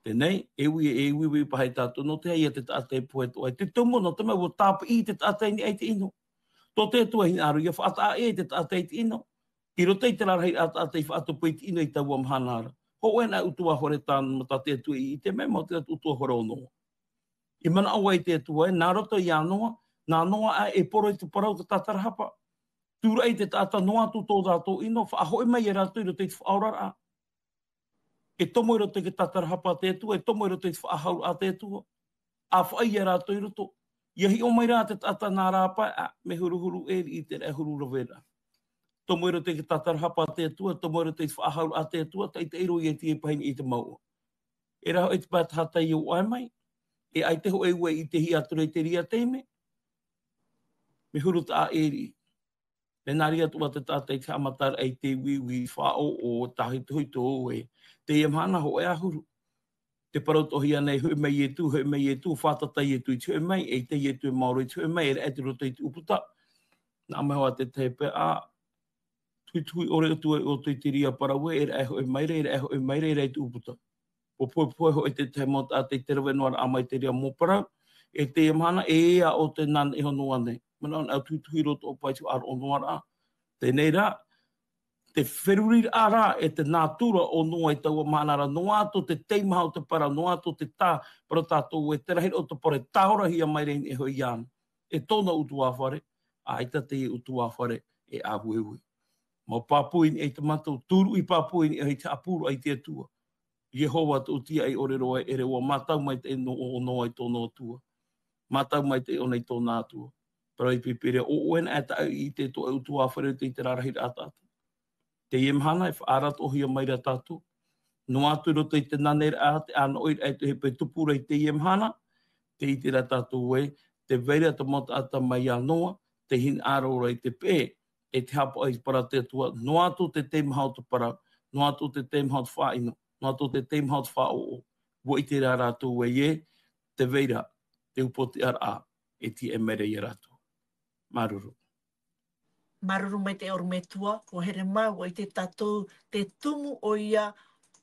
Teie nei, e uiuiʻa, e uiuiʻa paʻi tātou, nō te aha ia te taʻata e pohe atoʻa ai te tumu, nō te mea ʻua tāpeʻa te taʻata i niʻa i te ʻino. Tō te Atua hinaʻaro ʻia faʻataʻa ʻē te taʻata i te ʻino. I roto i te rarahi a te taʻata i faʻatupu i te ʻino i taua mahana ra. Hōʻē nā ʻutuāfare tā, tā te Atua i ʻite mai, maoti rā te ʻutuāfare o Noa. I manaʻo ai te Atua ē, nā roto ia Noa, nā Noa aʻe e poro i te parau o te tātarahapa. Tūraʻi te taʻata noa atu tō rātou ʻino, faʻahoʻi mai ia rātou i roto i te faʻaoraraʻa. E tomo i roto i te tātarahapa a te Atua, e tomo i roto i te faʻahauraʻa a te Atua. ʻA faʻaea rātou i roto. ʻIa hiʻo mai rā te taʻata nā rāpae, ā, mea huruhuru ʻē riʻi te raʻi huru raveraʻa. Tomo i roto i te tātarahapa a te Atua, tomo i roto i te faʻahauraʻa a te Atua, taʻitaʻi roa ia te pāhono i te mouʻa. E rahi te pae tahatai ʻo ʻae mai, e ʻaita hōʻē ua i ʻitehia atu ra i te reira taime, mea huru taʻa ʻē riʻi. Mea nā reira atoʻa te taʻata i te haʻamataraʻa i te uiui, faʻaʻoʻo, tāhitohito ē. Teie mahana hōʻē ʻahuru. Te parau atoʻahia nei, hoʻi mai Ietu, hoʻi mai Ietu, fātata Ietu i te hoʻi mai, eʻita Ietu e maoro i te hoʻi mai, e raʻe atu i roto i te ʻūputa. Nā mai hoʻi te tahi pae, ā, tuituhi ʻore atu ai ʻoutou i te reira parau ē, e raʻe hoʻi mai ra, e raʻe hoʻi mai ra, e raʻe i te ʻūputa. Pohepohe hoʻi te tahi mau taʻata i te rave noa ra mai te reira mau parau, e teie mahana, e ea ʻo te nana iho noa nei. Manaʻo na tuituhi roa atoʻa paʻi te faʻaroʻo noa ra. Teie nei rā, te feruriraʻa ra, e te nātura o Noa i taua mahana ra, noa atu te teimaha o te parau, noa atu te tā, parau tātou ē te rahiraʻa o te parau, e tāorahia mai ra i niʻa iho iāna. E tōna ʻutuāfare, ʻaita teie ʻutuāfare e ʻāueue. Mau pāpū i niʻa i te mata, tūruʻi pāpū i niʻa i te haʻapūraʻa i te Atua. Iehova tōʻu tiaʻi ʻore roa, e ʻere ʻua mātau maitaʻi nō, ʻo Noa i tōna Atua. Mātau maitaʻi ʻōna i tōna Atua. Parau i te Pīpīria, ʻo ʻoe na e taʻa ʻite i tō ʻoe ʻutuāfare i te rarahi ra a taʻata. Teie mahana e faʻaaratoʻahia mai ra tātou. Noa atu i roto i te naneraʻa, te ʻānoʻiraʻa e te hepe tupu ra i teie mahana, tē ʻite ra tātou ē, tē vai ra te mau taʻata mai iā Noa, tē hinaʻaro ra i te peʻe, e te haʻapaʻo i te parau a te Atua, noa atu te teimaha o te parau, noa atu te teimaha o te faʻaʻino, noa atu te teimaha o te faʻaʻoʻo, ʻua ʻite ra rātou ē, tē vai ra te upoʻotiʻaraʻa e tīaʻi mai ra iā rātou. Māuruuru. Māuruuru maitaʻi ʻorometua, ʻua here mau, ʻua ʻite tātou te tumu ʻoia,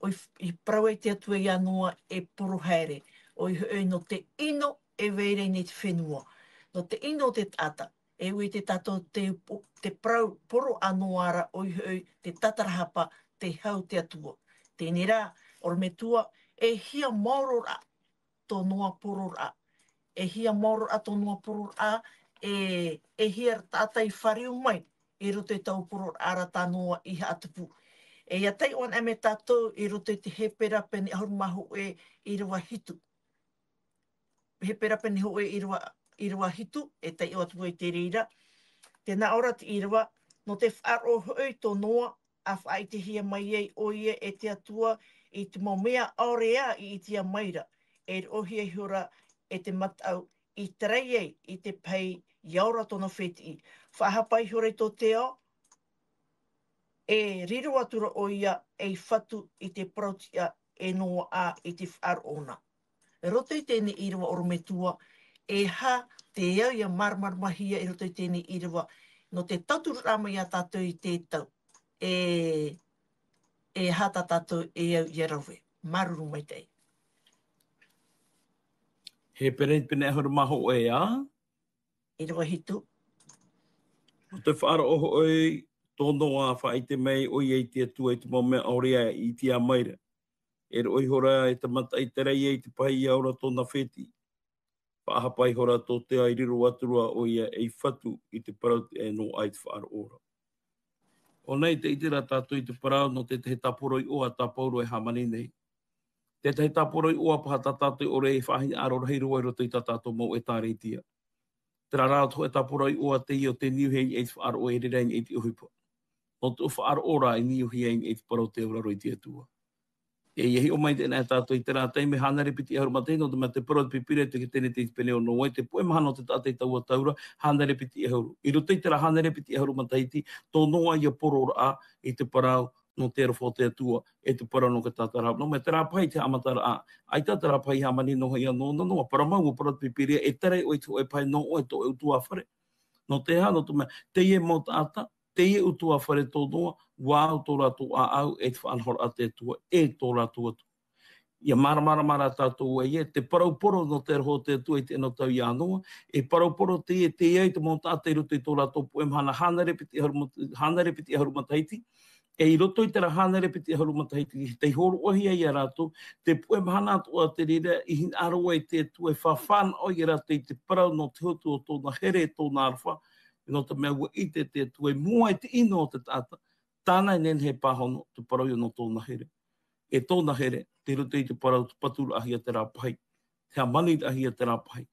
ʻo i, i parau ai te Atua iā Noa e poro haere, ʻoia hoʻi nō te ʻino e vai ra i nei te fenua. Nō te ʻino o te taʻata, e ʻua ʻite tātou te po-, te parau poro a Noa ra, ʻoia hoʻi te tatarahapa, te hau te Atua. Teie rā, ʻorometua, e hia maoro ra tō Noa pororaʻa. E hia maoro ra tō Noa pororaʻa, e, e hia taʻata i fāriu mai i roto i taua pororaʻa ra tā Noa i haʻatupu. E ʻia taiʻo anaʻe mai tātou i roto i te Hepera pene ʻahuru mā hōʻē ʻīrava hitu. Hepera pene hōʻē ʻīrava, ʻīrava hitu, e taiʻo atu ai te reira. Tē nā ʻō ra te ʻīrava, nō te faʻaroʻo hoʻi tō Noa, ʻa faʻaʻitehia mai ai ʻoia e te Atua i te mau mea ʻaore ā i ʻitehia mai ra, e roʻohia ihora e te mataʻu i tarai ai i te pahi ʻia ora tōna fētiʻi. Faʻahapa ihora i tō te ao, e riro atu ra ʻoia ei fatu i te parautiʻa e Noa ā i te faʻaroʻo na. Roto i teie ʻīrava ʻorometua, e aha te au ʻia māramaramahia i roto i teie ʻīrava, nō te tauturu ra mai iā tātou i te tau. E, e aha tā tātou e au ʻia rave. Māuruuru maitaʻi. Hepera pene ʻahuru mā hōʻē ā. ʻĪrava hitu. Nō te faʻaroʻo hoʻi tō Noa, faʻaʻite mai ʻoia i te Atua i te mau mea ʻaore ā i ʻitehia mai ra. E roʻo ihora e te mataʻu i tarai ai i te pahi ʻia ora tōna fētiʻi. Faʻahapa ihora tō te ao, e riro atu ra ʻoia ei fatu i te parautiʻa e Noa ā i te faʻaroʻo ra. ʻO nei tē ʻite ra tātou i te parau nō te tahi tāporo iʻoa tā Pauro e hāmani nei. Te tahi tāporo iʻoa paha tā tātou e ʻore e faʻahinaʻaro rahi roa i roto i tā tātou mau ʻētāretia. Terā rā te hōʻē tāporo iʻoa teie o te niuhia i niʻa i te faʻaroʻo, e riro i niʻa i te ʻohipa. Nō te faʻaroʻo ra i niuhia i niʻa i te parau tei auraro i te Atua. E ʻia hiʻo mai teie tātou i terā taime hānere piti ʻahuru matahiti, nō te mea te parau o te Pīpīria, te Kenese pene ono ē, te puʻe mahana o te taʻata i taua tau ra, hānere piti ʻahuru. I roto i terā hānere piti ʻahuru matahiti, tō Noa ïa pororaʻa i te parau nō te aroha o te Atua, e te parau nō te tatarahapa. Nō te mea terā pahi te haʻamataraʻa, ʻaita terā pahi hāmani noa iā Noa, nō, nō, parau mau, parau o te Pīpīria, e tarai ʻoe i te hōʻē pahi nō ʻoe, tō ʻoe ʻutuāfare. Nō te aha, nō te mea, teie mau taʻata, teie ʻutuāfare tō Noa, ʻua au tō rātou ʻāʻau, e te faʻanahoraʻa a te Atua, e tō rātou Atua. ʻIa māramarama ra tātou ē, te parau poro nō te aroha o te Atua i teie tau iā Noa, e parau poro teie, teie te mau taʻata i roto i tō rātou puʻe mahana hānere piti ʻahuru mat-, hānere piti ʻahuru matahiti, e i roto i terā hānere piti ʻahuru matahiti, tei hōroʻahia iā rātou, te puʻe mahana atoʻa te reira, i hinaʻaro ai te Atua, e faʻafānaʻo iā rātou i te parau nō te hotu o tōna here, tōna aroha, nō te mea ʻua ʻite te Atua, i mua i te ʻino o te taʻata, tāna e nehenehe e pāhono, te parau ïa nō tōna here. E tōna here, tei roto i te parau, te paturaʻahia terā pahi, te hāmaniraʻahia terā pahi.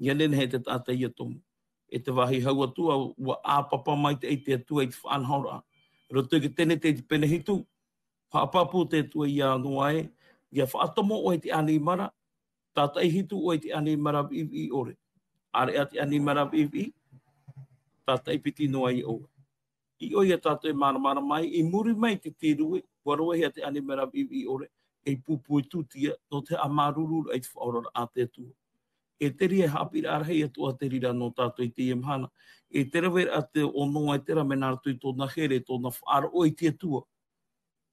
ʻIa nehenehe te taʻata ʻia tomo. E te vāhi hau atu, ʻua, ʻua ʻāpapa maitaʻi te Atua i te faʻanahoraʻa. Roto i te Kenese pene hitu, haʻapāpū te Atua iā Noa ē, ʻia faʻatomo ʻoe i te ʻanimara, tātaʻi hitu ʻoe i te ʻanimara viʻiviʻi ʻore. ʻĀreʻa te ʻanimara viʻiviʻi, tātaʻi piti noa ïa ʻoe. I ʻō ia tātou e māramarama ai, i muri mai te tīrū ē, ʻua roehia te ʻanimara viʻiviʻi ʻore, ei pupu e tūtia, nō te haʻamāuruururaʻa i te faʻaoraraʻa a te Atua. E te reira e haʻapiʻiraʻa rahi atoʻa te reira nō tātou i teie mahana. E te raveraʻa te ʻo Noa terā mea nā roto i tōna here, tōna faʻaroʻo i te Atua.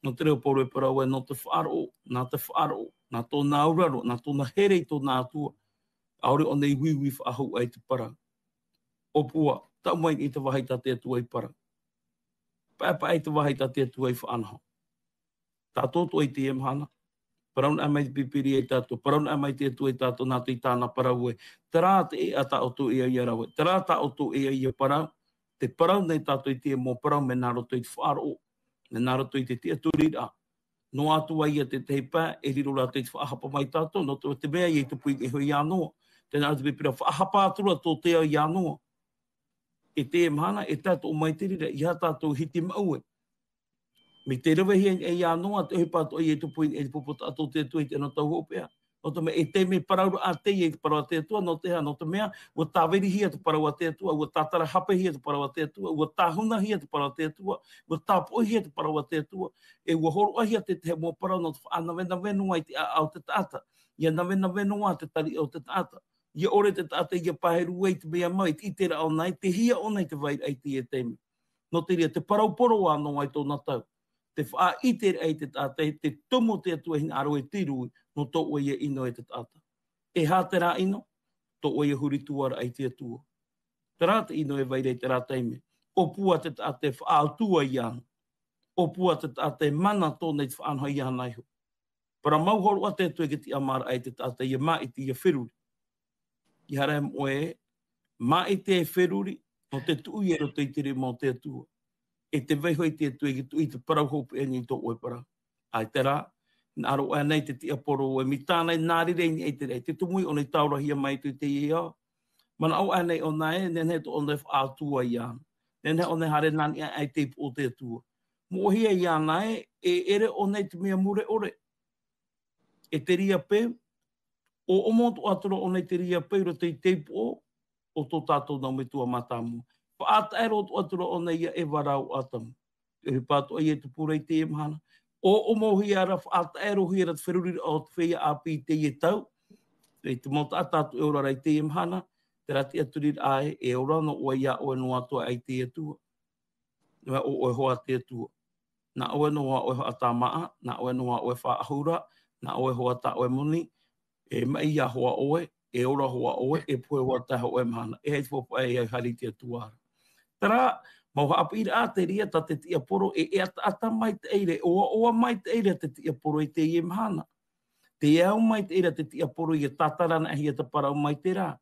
Nō te reira ʻo Pauro e parau ai, nō te faʻaroʻo, nā te faʻaroʻo, nā tōna auraro, nā tōna here i tōna Atua, ʻaore ʻōna i uiui faʻahou ai te parau. ʻŌpua, taʻu mai i te vāhi tā te Atua i parau. Paʻepaʻe i te vāhi tā te Atua i faʻanaho. Tātou atoʻa i teie mahana, parau anaʻe mai te Pīpīria iā tātou, parau anaʻe mai te Atua iā tātou, nā roto i tāna parau ē, terā te ʻēʻa tā ʻoutou e au ʻia rave, terā tā ʻoutou e au ʻia parau, tē parau nei tātou i teie mau parau, mea nā roto i te faʻaroʻo, mea nā roto i te tiʻaturiraʻa. Noa atu ā ïa te tahi pae, e riro rātou i te faʻahapa mai tātou, nō te, te mea ïa i tupu i niʻa iho iā Noa. Tē nā ʻō te Pīpīria, faʻahapa atu ra tō te ao iā Noa. I teie mahana, e tae atoʻa mai te reira, ʻeiaha tātou e hiti maʻu ai. Mai te rave hia e ia noa, te ʻohipa atoʻa i te pū, i te pupu taʻato te Atua i te anotau hopeʻa. Nō te mea, e te mea parau ra a te, i te parau a te Atua, nō te aha, nō te mea, ua tāvirihia te parau a te Atua, ua tātarahapehia te parau a te Atua, ua tāhunahia te parau a te Atua, ua tāpoʻihia te parau a te Atua, e ua horoʻahia te tahi mau parau nō te faʻanavenavenua i te ʻāʻau o te taʻata. ʻIa navenavenua te tariʻa o te taʻata. ʻIa ʻore te taʻata ʻia paheru ai te mea mau, i te ʻiteraʻa ʻōna, i te hia ʻōna i te vairaʻa i te ia taime. Nō te reira, te parau poro ā noa i tōna tau. Te faʻaʻiteraʻa i te taʻata, e te tumu te Atua hinaʻaro e te rui, nō tō ʻoe ia ʻino e te taʻata. E aha terā ʻino? Tō ʻoe ia huri tuaraʻa i te Atua. Terā te ʻino e vai ra i terā taime. ʻŌpua te taʻata e faʻaʻotua iāna. ʻŌpua te taʻata e mana tōna i te faʻanaho iāna iho. Parau mau horoʻa te Atua i te tiʻamāraʻa i te taʻata ʻia māʻiti, ʻia feruri. ʻIa haere mai ʻoe, māʻiti e feruri, nō te tuʻu i roto i te rima o te Atua. E te vaiho i te Atua i te tuʻu i te parau hopeʻa nei tō ʻoe parau. ʻAita rā, hinaʻaro ʻoe nei te tiaporo ē, mai tāna i nā reira i niʻa i te raʻi, te tumu ʻōna i taorahia mai i te ia. Manaʻo ʻoe nei ʻōna ē, nehenehe tō ʻōna e faʻaʻotua iāna. Nehenehe ʻōna e haere nā niʻa i te ipu o te Atua. Moʻehia iāna ē, e ʻere ʻōna i te mea mure ʻore. E te reira peu, ʻoʻomo atoʻa atu ra ʻōna i te reira peu i roto i te ipu o tō tātou nau metua mātāmua. Faʻataʻero atoʻa atu ra ʻōna ia Eva rāua ʻo Atamu. Te ʻohipa atoʻa ia te pure i teie mahana. ʻOʻomohia ra, faʻataʻerohia ra te feruriraʻa o te feiā ʻāpī i teie tau. I te mau taʻata atoʻa e ora ra i teie mahana, terā tiʻaturiraʻa ē, e ora noa ʻoe ia ʻoe noa atoʻa i te Atua. Nō ʻoe hoa te Atua. Nā ʻoe noa ʻoe haʻatāmāʻa, nā ʻoe noa ʻoe faʻaʻahura, nā ʻoe hoa tā ʻoe moni, e maʻi ia hoa ʻoe, e ora hoa ʻoe, e pohe hoa tae ʻoe mahana. E hai te faufaʻa e au haere i te Atua ra. Terā, mau haʻapiʻiraʻa te reira tā te tiaporo, e, e ataʻata maitaʻi ra, ʻoaʻoa maitaʻi ra te tiaporo i teie mahana. Te au maitaʻi ra te tiaporo ʻia tātarahia te parau mai terā.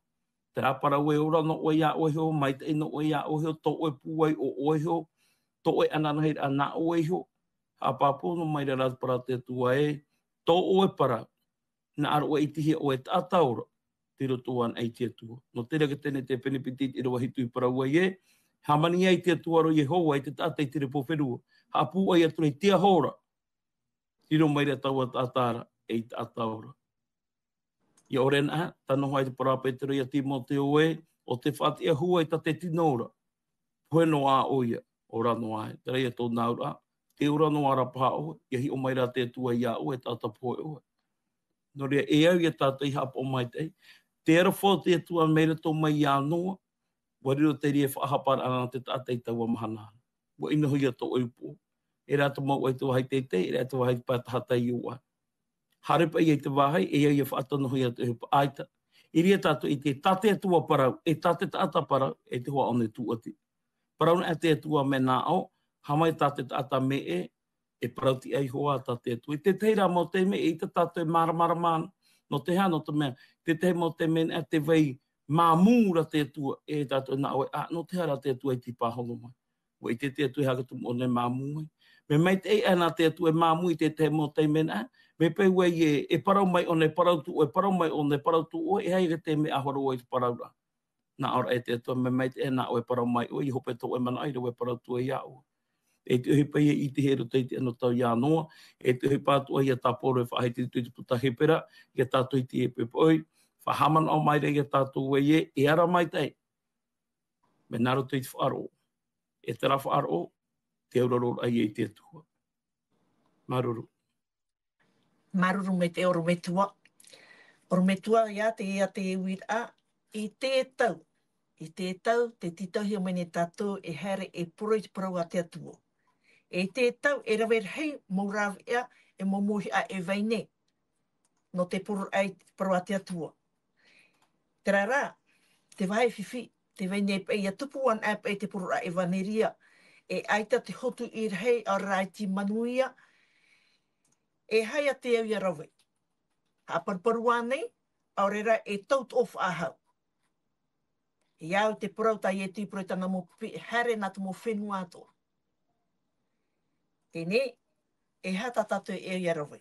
Terā parau e ora noa ʻoe ia ʻoe iho, maitaʻi noa ʻoe ia ʻoe iho, tō ʻoe pūai ʻo ʻoe iho, tō ʻoe ananahi ra nā ʻoe iho. Haʻapāpū noa mai ra te parau te Atua ē, tō ʻoe parau. Hinaʻaro ʻoe e ʻitehia ʻoe taʻata ora, tei roto anaʻe i te Atua. Nō te reira ka teie nei te pene piti i te ʻīrava hitu i parau ai ē, hāmani ai te Atua ra ʻo Iehova i te taʻata i te repo ferua. Haʻapūai atu ra i te aho ra. Riro mai ra taua taʻata ra, ei taʻata ora. ʻIa ʻore anaʻe, tano hoʻi te parau a Petero ia Timoteo ē, ʻo tē faʻatiʻahua i tā te tino ra. Pohe noa ʻoia, ora noa ē. Terā ia tōna auraʻa, tē ora noa ra paha ʻoe, ʻia hiʻo mai ra te Atua ia ʻoe, e taʻata pohe ʻoe. Nō reira, e au ia tātou i haʻapaʻo maitaʻi. Te aroha o te Atua mai roto mai ia Noa, ʻua riro te reira e faʻahapa ra ana te taʻata i taua mahana. ʻUa ʻinohia tō ʻoe upoʻo. E rā te mau ʻoe te vāhi teitei, e rā te vāhi pae tahatai ʻoe. Haere paʻi i te vāhi, e au ia faʻatanohia te ʻohipa ʻaita. I reira tātou i te tā te Atua parau, e tā te taʻata parau, e te hoa ʻōna tūʻati. Parau na te Atua mea nā ʻō, haʻamau tā te taʻata mea ʻē, e parau tiʻa iho ā tā te Atua. I te tahi rā mau taime, e ʻita tātou e māramarama ana. Nō te aha, nō te mea, te tahi mau taime nā te vai māmū ra te Atua, e tātou nā ʻoe, ā, nō te aha rā te Atua i te pāhono mai. ʻUa ʻite te Atua e aha te tumu ʻōna e māmū ai. Mea maitaʻi ana te Atua e māmū i te tahi mau taime nā, mea pē ʻoe e, e parau mai ʻōna, e parau tū ʻoe, e parau mai ʻōna, e parau tū ʻoe, e aha ia te mea ʻaore ʻoe i te parau ra. Nā ʻō ra e te Atua, mea maitaʻi nā ʻoe e parau mai ʻoe, i hope tō ʻoe manaʻo, ʻaore ʻoe e parau tū ʻoe ia ʻoe. E te ʻohipa ia i ʻitehia i roto i te anotau ia Noa, e te ʻohipa atoʻa ia tāporo e faʻahiti i roto i te puta Hepera, ia tātou i te poʻipoʻi, faʻahaʻamanaʻo mai ra ia tātou ē, e ara maitaʻi. Mea nā roto i te faʻaroʻo. E terā faʻaroʻo, te auraro ra ia i te Atua. Māuruuru. Māuruuru maitaʻi ʻorometua. ʻOrometua ia te, ia te uiraʻa, i te tau. I te tau, tē tītauhia mai nei tātou e haere e poro i te parau a te Atua. E te tau, e rave rahi mau rāveʻa, e mau mōhiʻa e vai nei. Nō te poroʻi i te parau a te Atua. Terā rā, te vāhi fifi, tē vai nei paʻi ʻia tupu anaʻe paʻi te poroʻi ʻevaneria, e ʻaita te hotu i rahi, ʻaore rā i te manuia, e aha ia te au ʻia rave. Haʻaparuparu ānei, ʻaore rā e tau tō faʻahou. E au te parau tā Ietu i parau i tāna mau pipi, e haere nā te mau fenua atoʻa. Teie nei, e aha tā tātou e au ʻia rave.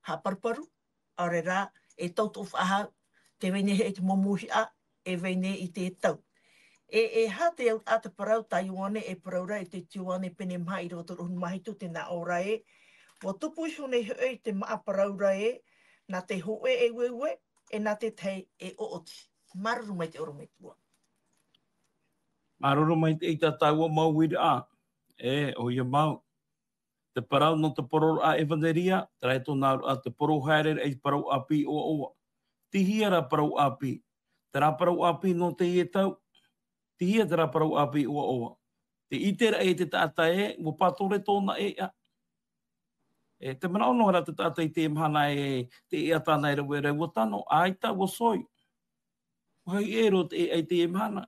Haʻaparuparu, ʻaore rā, e tau tō faʻahou, tē vai nei hoʻi te mau mōhiʻa, e vai nei i te tau. E, e aha te auraʻa te parau tā Ioane e parau ra i te Ioane pene maha ʻīrava toru ʻahuru mā hitu, tē nā ʻō ra ē, ʻua tupu iho nei hoʻi te māʻa parau ra ē, nā te hōʻē e ueue, e nā te tahi e ʻoʻoti. Māuruuru maitaʻi ʻorometua. Māuruuru maitaʻi i tā tāua mau uiraʻa. E, ʻoia mau. Te parau nō te poroʻraʻa ʻevaneria, terā tōna auraʻa te poro haereraʻa i te parau ʻāpī ʻoaʻoa. Tei hea rā parau ʻāpī? Terā parau ʻāpī nō teie tau, tei hea terā parau ʻāpī ʻoaʻoa? Te ʻiteraʻa i te taʻata ē, ʻua pātore tōna ʻēʻa. E, te manaʻo noa ra te taʻata i teie mahana ē, te ʻēʻa tāna e rave ra ʻua tano, ʻaita ʻua soi. ʻUa hiʻo roa te ʻēʻa i teie mahana.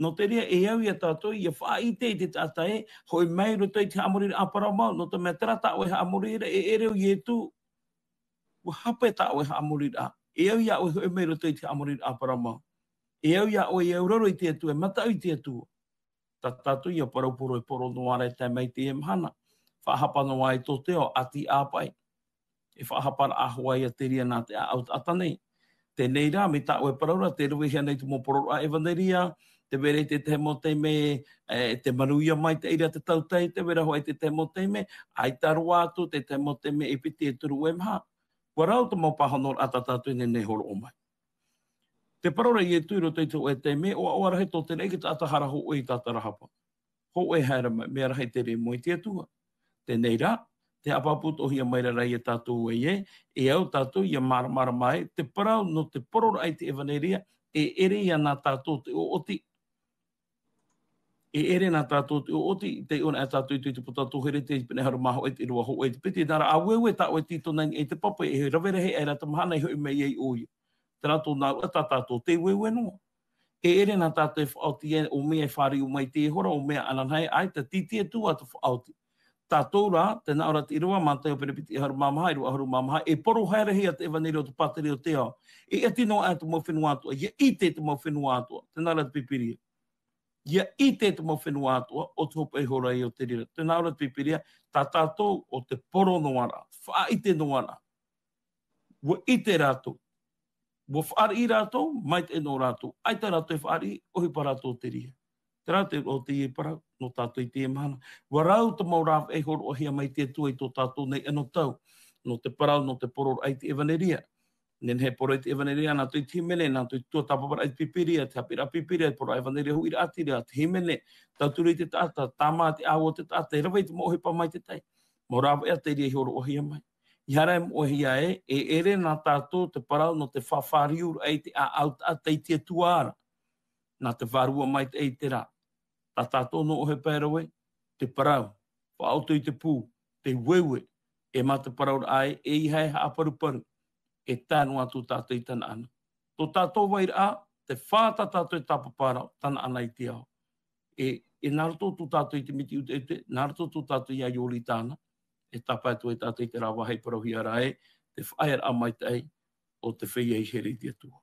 Nō te reira e au ia tātou, ʻia faʻaʻite i te taʻata ē, hoʻi mai i roto i te haʻamoriraʻa parau mau, nō te mea terā tā ʻoe haʻamoriraʻa, e ʻere ʻo Ietu. ʻUa hape tā ʻoe haʻamoriraʻa. E au ia ʻoe hoʻi mai i roto i te haʻamoriraʻa parau mau. E au ia ʻoe e auraro i te Atua, e mataʻu i te Atua. Tā tātou ia parau poro e poro noa ra e tae mai i teie mahana. Faʻahapa noa ai tō te ao, ʻati ʻāpaʻi. E faʻahaparaʻa hoʻi ia te reira nā te ʻāʻau taʻata nei. Teie rā, mai tā ʻoe parau ra, tē ravehia nei te mau poroʻraʻa ʻevaneria, tē vai ra i te tahi mau taime, e, te manuia maitaʻi ra te tautai, tē vai ra hoʻi i te tahi mau taime, ʻaita roa atu, te tahi mau taime e piti e toru e maha. ʻUa rau te mau pāhonoraʻa tā tātou e nehenehe e hōroʻa mai. Te parau ra Ietu i roto i te hōʻē taime, ʻoaʻoa rahi tō te reira i te taʻata hara hōʻē i tā te rāhapa. Hōʻē haere mai, mea rahi te rē mai te Atua. Teie rā, tē haʻapāpū atoʻahia mai ra ia tātou ē, e au tātou ʻia māramarama ai, te parau nō te poroʻraʻa i te ʻevaneria, e ʻere ia nā tātou te ʻoʻoti. E ʻere nā tātou te ʻoʻoti, tē ʻō na tātou i te, i te puta tō Heretiana pene ʻahuru mā hōʻē, te ʻīrava hōʻē, te piti, nā reira, ʻa ueue tā ʻoe e tītau nei i te papa, e rave rahi aʻera te mahana e hoʻi mai ai ʻoia. Terā tōna auraʻa, tā tātou tē ueue noa. E ʻere nā tātou e faʻaoti ai, ʻo mea e fāriu mai i teie hora, ʻo mea ananahi, ʻaita, tei te Atua te faʻaoti. Tātou rā, tē nā ʻō ra te ʻīrava, Mātaio pene piti ʻahuru mā maha, ʻīrava ʻahuru mā maha, e poro haerehia te ʻevaneria o te pātireia o te ao. E ʻati noa aʻe te mau fenua atoʻa, ʻia ʻite te mau fenua atoʻa, tē nā ʻō ra te Pīpīria. ʻIa ʻite te mau fenua atoʻa, ʻo te hopeʻa iho ra ia o te reira. Tē nā ʻō ra te Pīpīria, tā tātou ʻo te poro noa ra, faʻaʻite noa ra. ʻUa ʻite rātou. ʻUa fāriʻi rātou, maitaʻi nō rātou. ʻAita rātou e fāriʻi, ʻohipa rātou te reira. Terā te, ʻo teie parau, nō tātou i teie mahana. ʻUa rau te mau rāveʻa i hōroʻahia mai te Atua i tō tātou nei anotau. Nō te parau, nō te poroʻraʻa i te ʻevaneria. Nehenehe e poro i te ʻevaneria, nā roto i te hīmene, nā roto i te tuatāpaparaʻa i te Pīpīria, te haʻapiʻiraʻa Pīpīria, e poro ʻevaneria huiraʻatira, te hīmene, tauturu i te taʻata, tāmā te ʻāua o te taʻata, e rave i te mau ʻohipa maitaʻi. Mau rāveʻa te reira i hōroʻahia mai. ʻIa haere e moʻehia ē, e ʻere nā tātou te parau nō te fāriuraʻa i te ʻāʻau taʻata i te Atua ra. Nā te Vārua Maitaʻi terā. Tā tātou nō ʻohipa e rave, te parau, faʻaʻoto i te pū, te ueue, e mā te parau ra ē, ʻeiaha e haʻaparuparu, e tae noa atu tātou i Tanaana. Tō tātou vairaʻa, te fā tā tātou e tāpapa ra, Tanaana i te ao. E, e nā roto tō tātou i te miti ʻuteʻute, nā roto tō tātou ia Ioritana, e tāpae atu ai tātou i terā vāhi e parauhia ra ē, te faʻaearaʻa maitaʻi o te feiā i here i te Atua.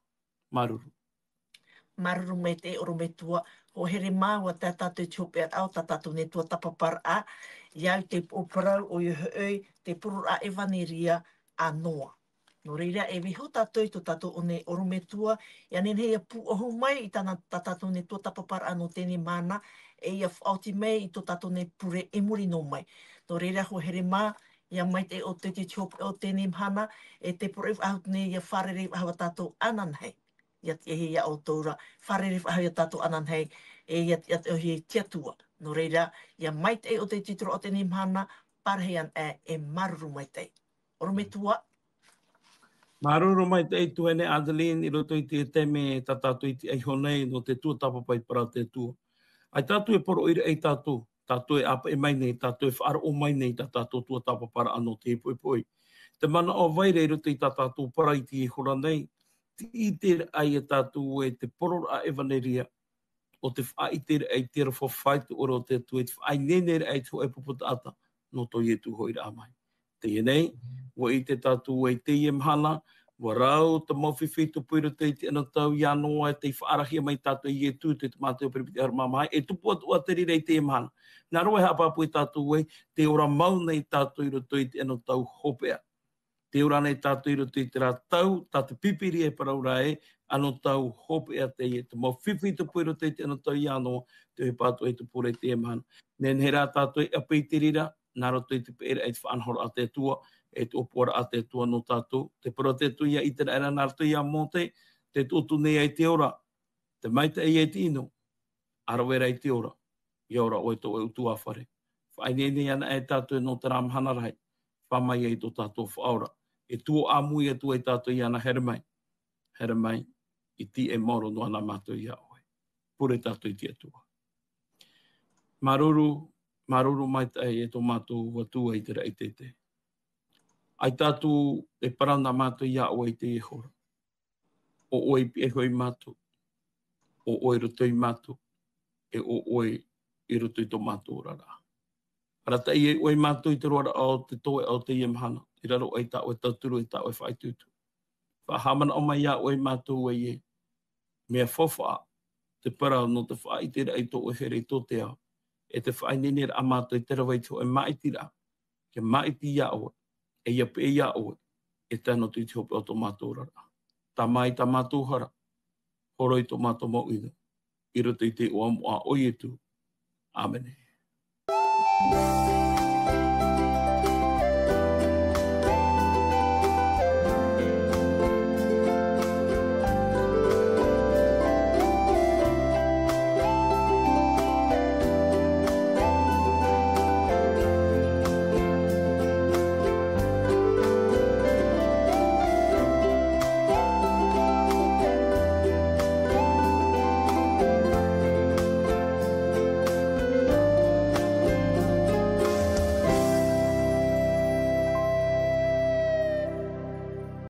Māuruuru. Māuruuru maitaʻi ʻorometua, ʻua here mā, ʻua tae tātou i te hopeʻaraʻa o tā tātou nei tuatāpaparaʻa, ʻia au i te upoʻo parau, ʻoia hoʻi, te poroʻraʻa ʻevaneria a Noa. Nō reira, e vaiiho tātou i tō tātou ʻō nei ʻorometua, ʻia nehenehe ʻia pūʻohu mai i tāna, tā tātou nei tuatāpaparaʻa nō teie mahana, e ʻia faʻaoti mai i tō tātou nei pure i muri noa mai. Nō reira, ʻua here mā, ʻia maitaʻi ʻoutou i te hopeʻa o teie mahana, e te poroʻi faʻahou nei ʻia fārerei faʻahou ā tātou ananahi. ʻIa tiʻa hia ia ʻoutou ra, fārerei faʻahou ia tātou ananahi, e ʻia tiʻa atoʻahia i te Atua. Nō reira, ʻia maitaʻi ʻoutou i te titiro o teie mahana, pārahi ana ē, e māuruuru maitaʻi. ʻOrometua. Māuruuru maitaʻi tuahine Adeline, i roto i te taime tā tātou i tiʻa iho nei nō te tuatāpapa i te parau a te Atua. ʻAita tātou e poroʻi ra ia tātou, tātou e ʻāpeʻe mai nei, tātou e faʻaroʻo mai nei, tā tātou tuatāpaparaʻa nō teie poʻipoʻi. Te manaʻo vai ra i roto i tā tātou parau i teie hora nei, te ʻiteraʻa ia tātou ē te poroʻraʻa ʻevaneria, ʻo te faʻaʻiteraʻa i te aroha faʻaitoito o te Atua, i te faʻaineineraʻa i te hōʻē pupu taʻata, nō tō Ietu hoʻiraʻa mai. Teie nei, ʻua ʻite tātou ē i teie mahana, ʻua rau te mau fifi tupu i roto i te anotau ia Noa, tei faʻaarahia mai tātou e Ietu, te Mātaio pene piti ʻahuru mā maha, e tupu atoʻa te reira i teie mahana. Nā reira e haʻapāpū ia tātou ē, tē ora mau nei tātou i roto i te anotau hopeʻa. Te ora nei tātou i roto i terā tau, tā te pīpīria e parau ra ē, anotau hopeʻa teie, te mau fifi tupu i roto i te anotau iā Noa, te ʻohipa atoʻa i te pure i teie mahana. Nehenehe rā tātou e ʻape i te reira, nā roto i te peʻeraʻa i te faʻanahoraʻa a te Atua, e te ʻōpuaraʻa a te Atua nō tātou, te parau a te Atua iā Iteraera nā roto iā Mōte, te tuʻutuʻu nei ai te ora, te maitaʻi ai te ʻino, ʻa rave ra i te ora, ʻia ora ʻoe tō ʻoe ʻutuāfare. Faʻaineine ana e tātou nō terā mahana rahi, fā mai ai tō tātou Faʻaora, e tuaʻā ʻāmui atu ai tātou iāna, haere mai, haere mai, i te ʻē maoro noa na mātou iā ʻoe. Pure tātou i te Atua. Māuruuru, māuruuru maitaʻi e tō mātou Atua i terā ʻite. ʻAita atu e parau nā mātou iā ʻoe i teie hora. ʻO ʻoe i pihaʻi iho ia mātou, ʻo ʻoe i roto ia mātou, e ʻo ʻoe i roto i tō mātou oraraʻa. Arataʻi ai ʻoe ia mātou i te roaraʻa o te toeʻa o teie mahana, i raro aʻe i tā ʻoe tauturu, i tā ʻoe faʻaitoito. Faʻahaʻamanaʻo mai iā ʻoe ia mātou ē, mea faufaʻa te parau nō te faʻaʻiteraʻa i tō ʻoe here i tō te ao, e te faʻaineineraʻa a mātou i te rave i te hōʻē māʻitiraʻa, kia māʻiti iā ʻoe, e ʻia peʻe iā ʻoe, e tae noa atu i te hopeʻa o tō mātou oraraʻa. Tāmā i tā mātou hara, horo i tō mātou mau ʻino, i roto i te iʻoa moʻa o Ietu. ʻĀmene.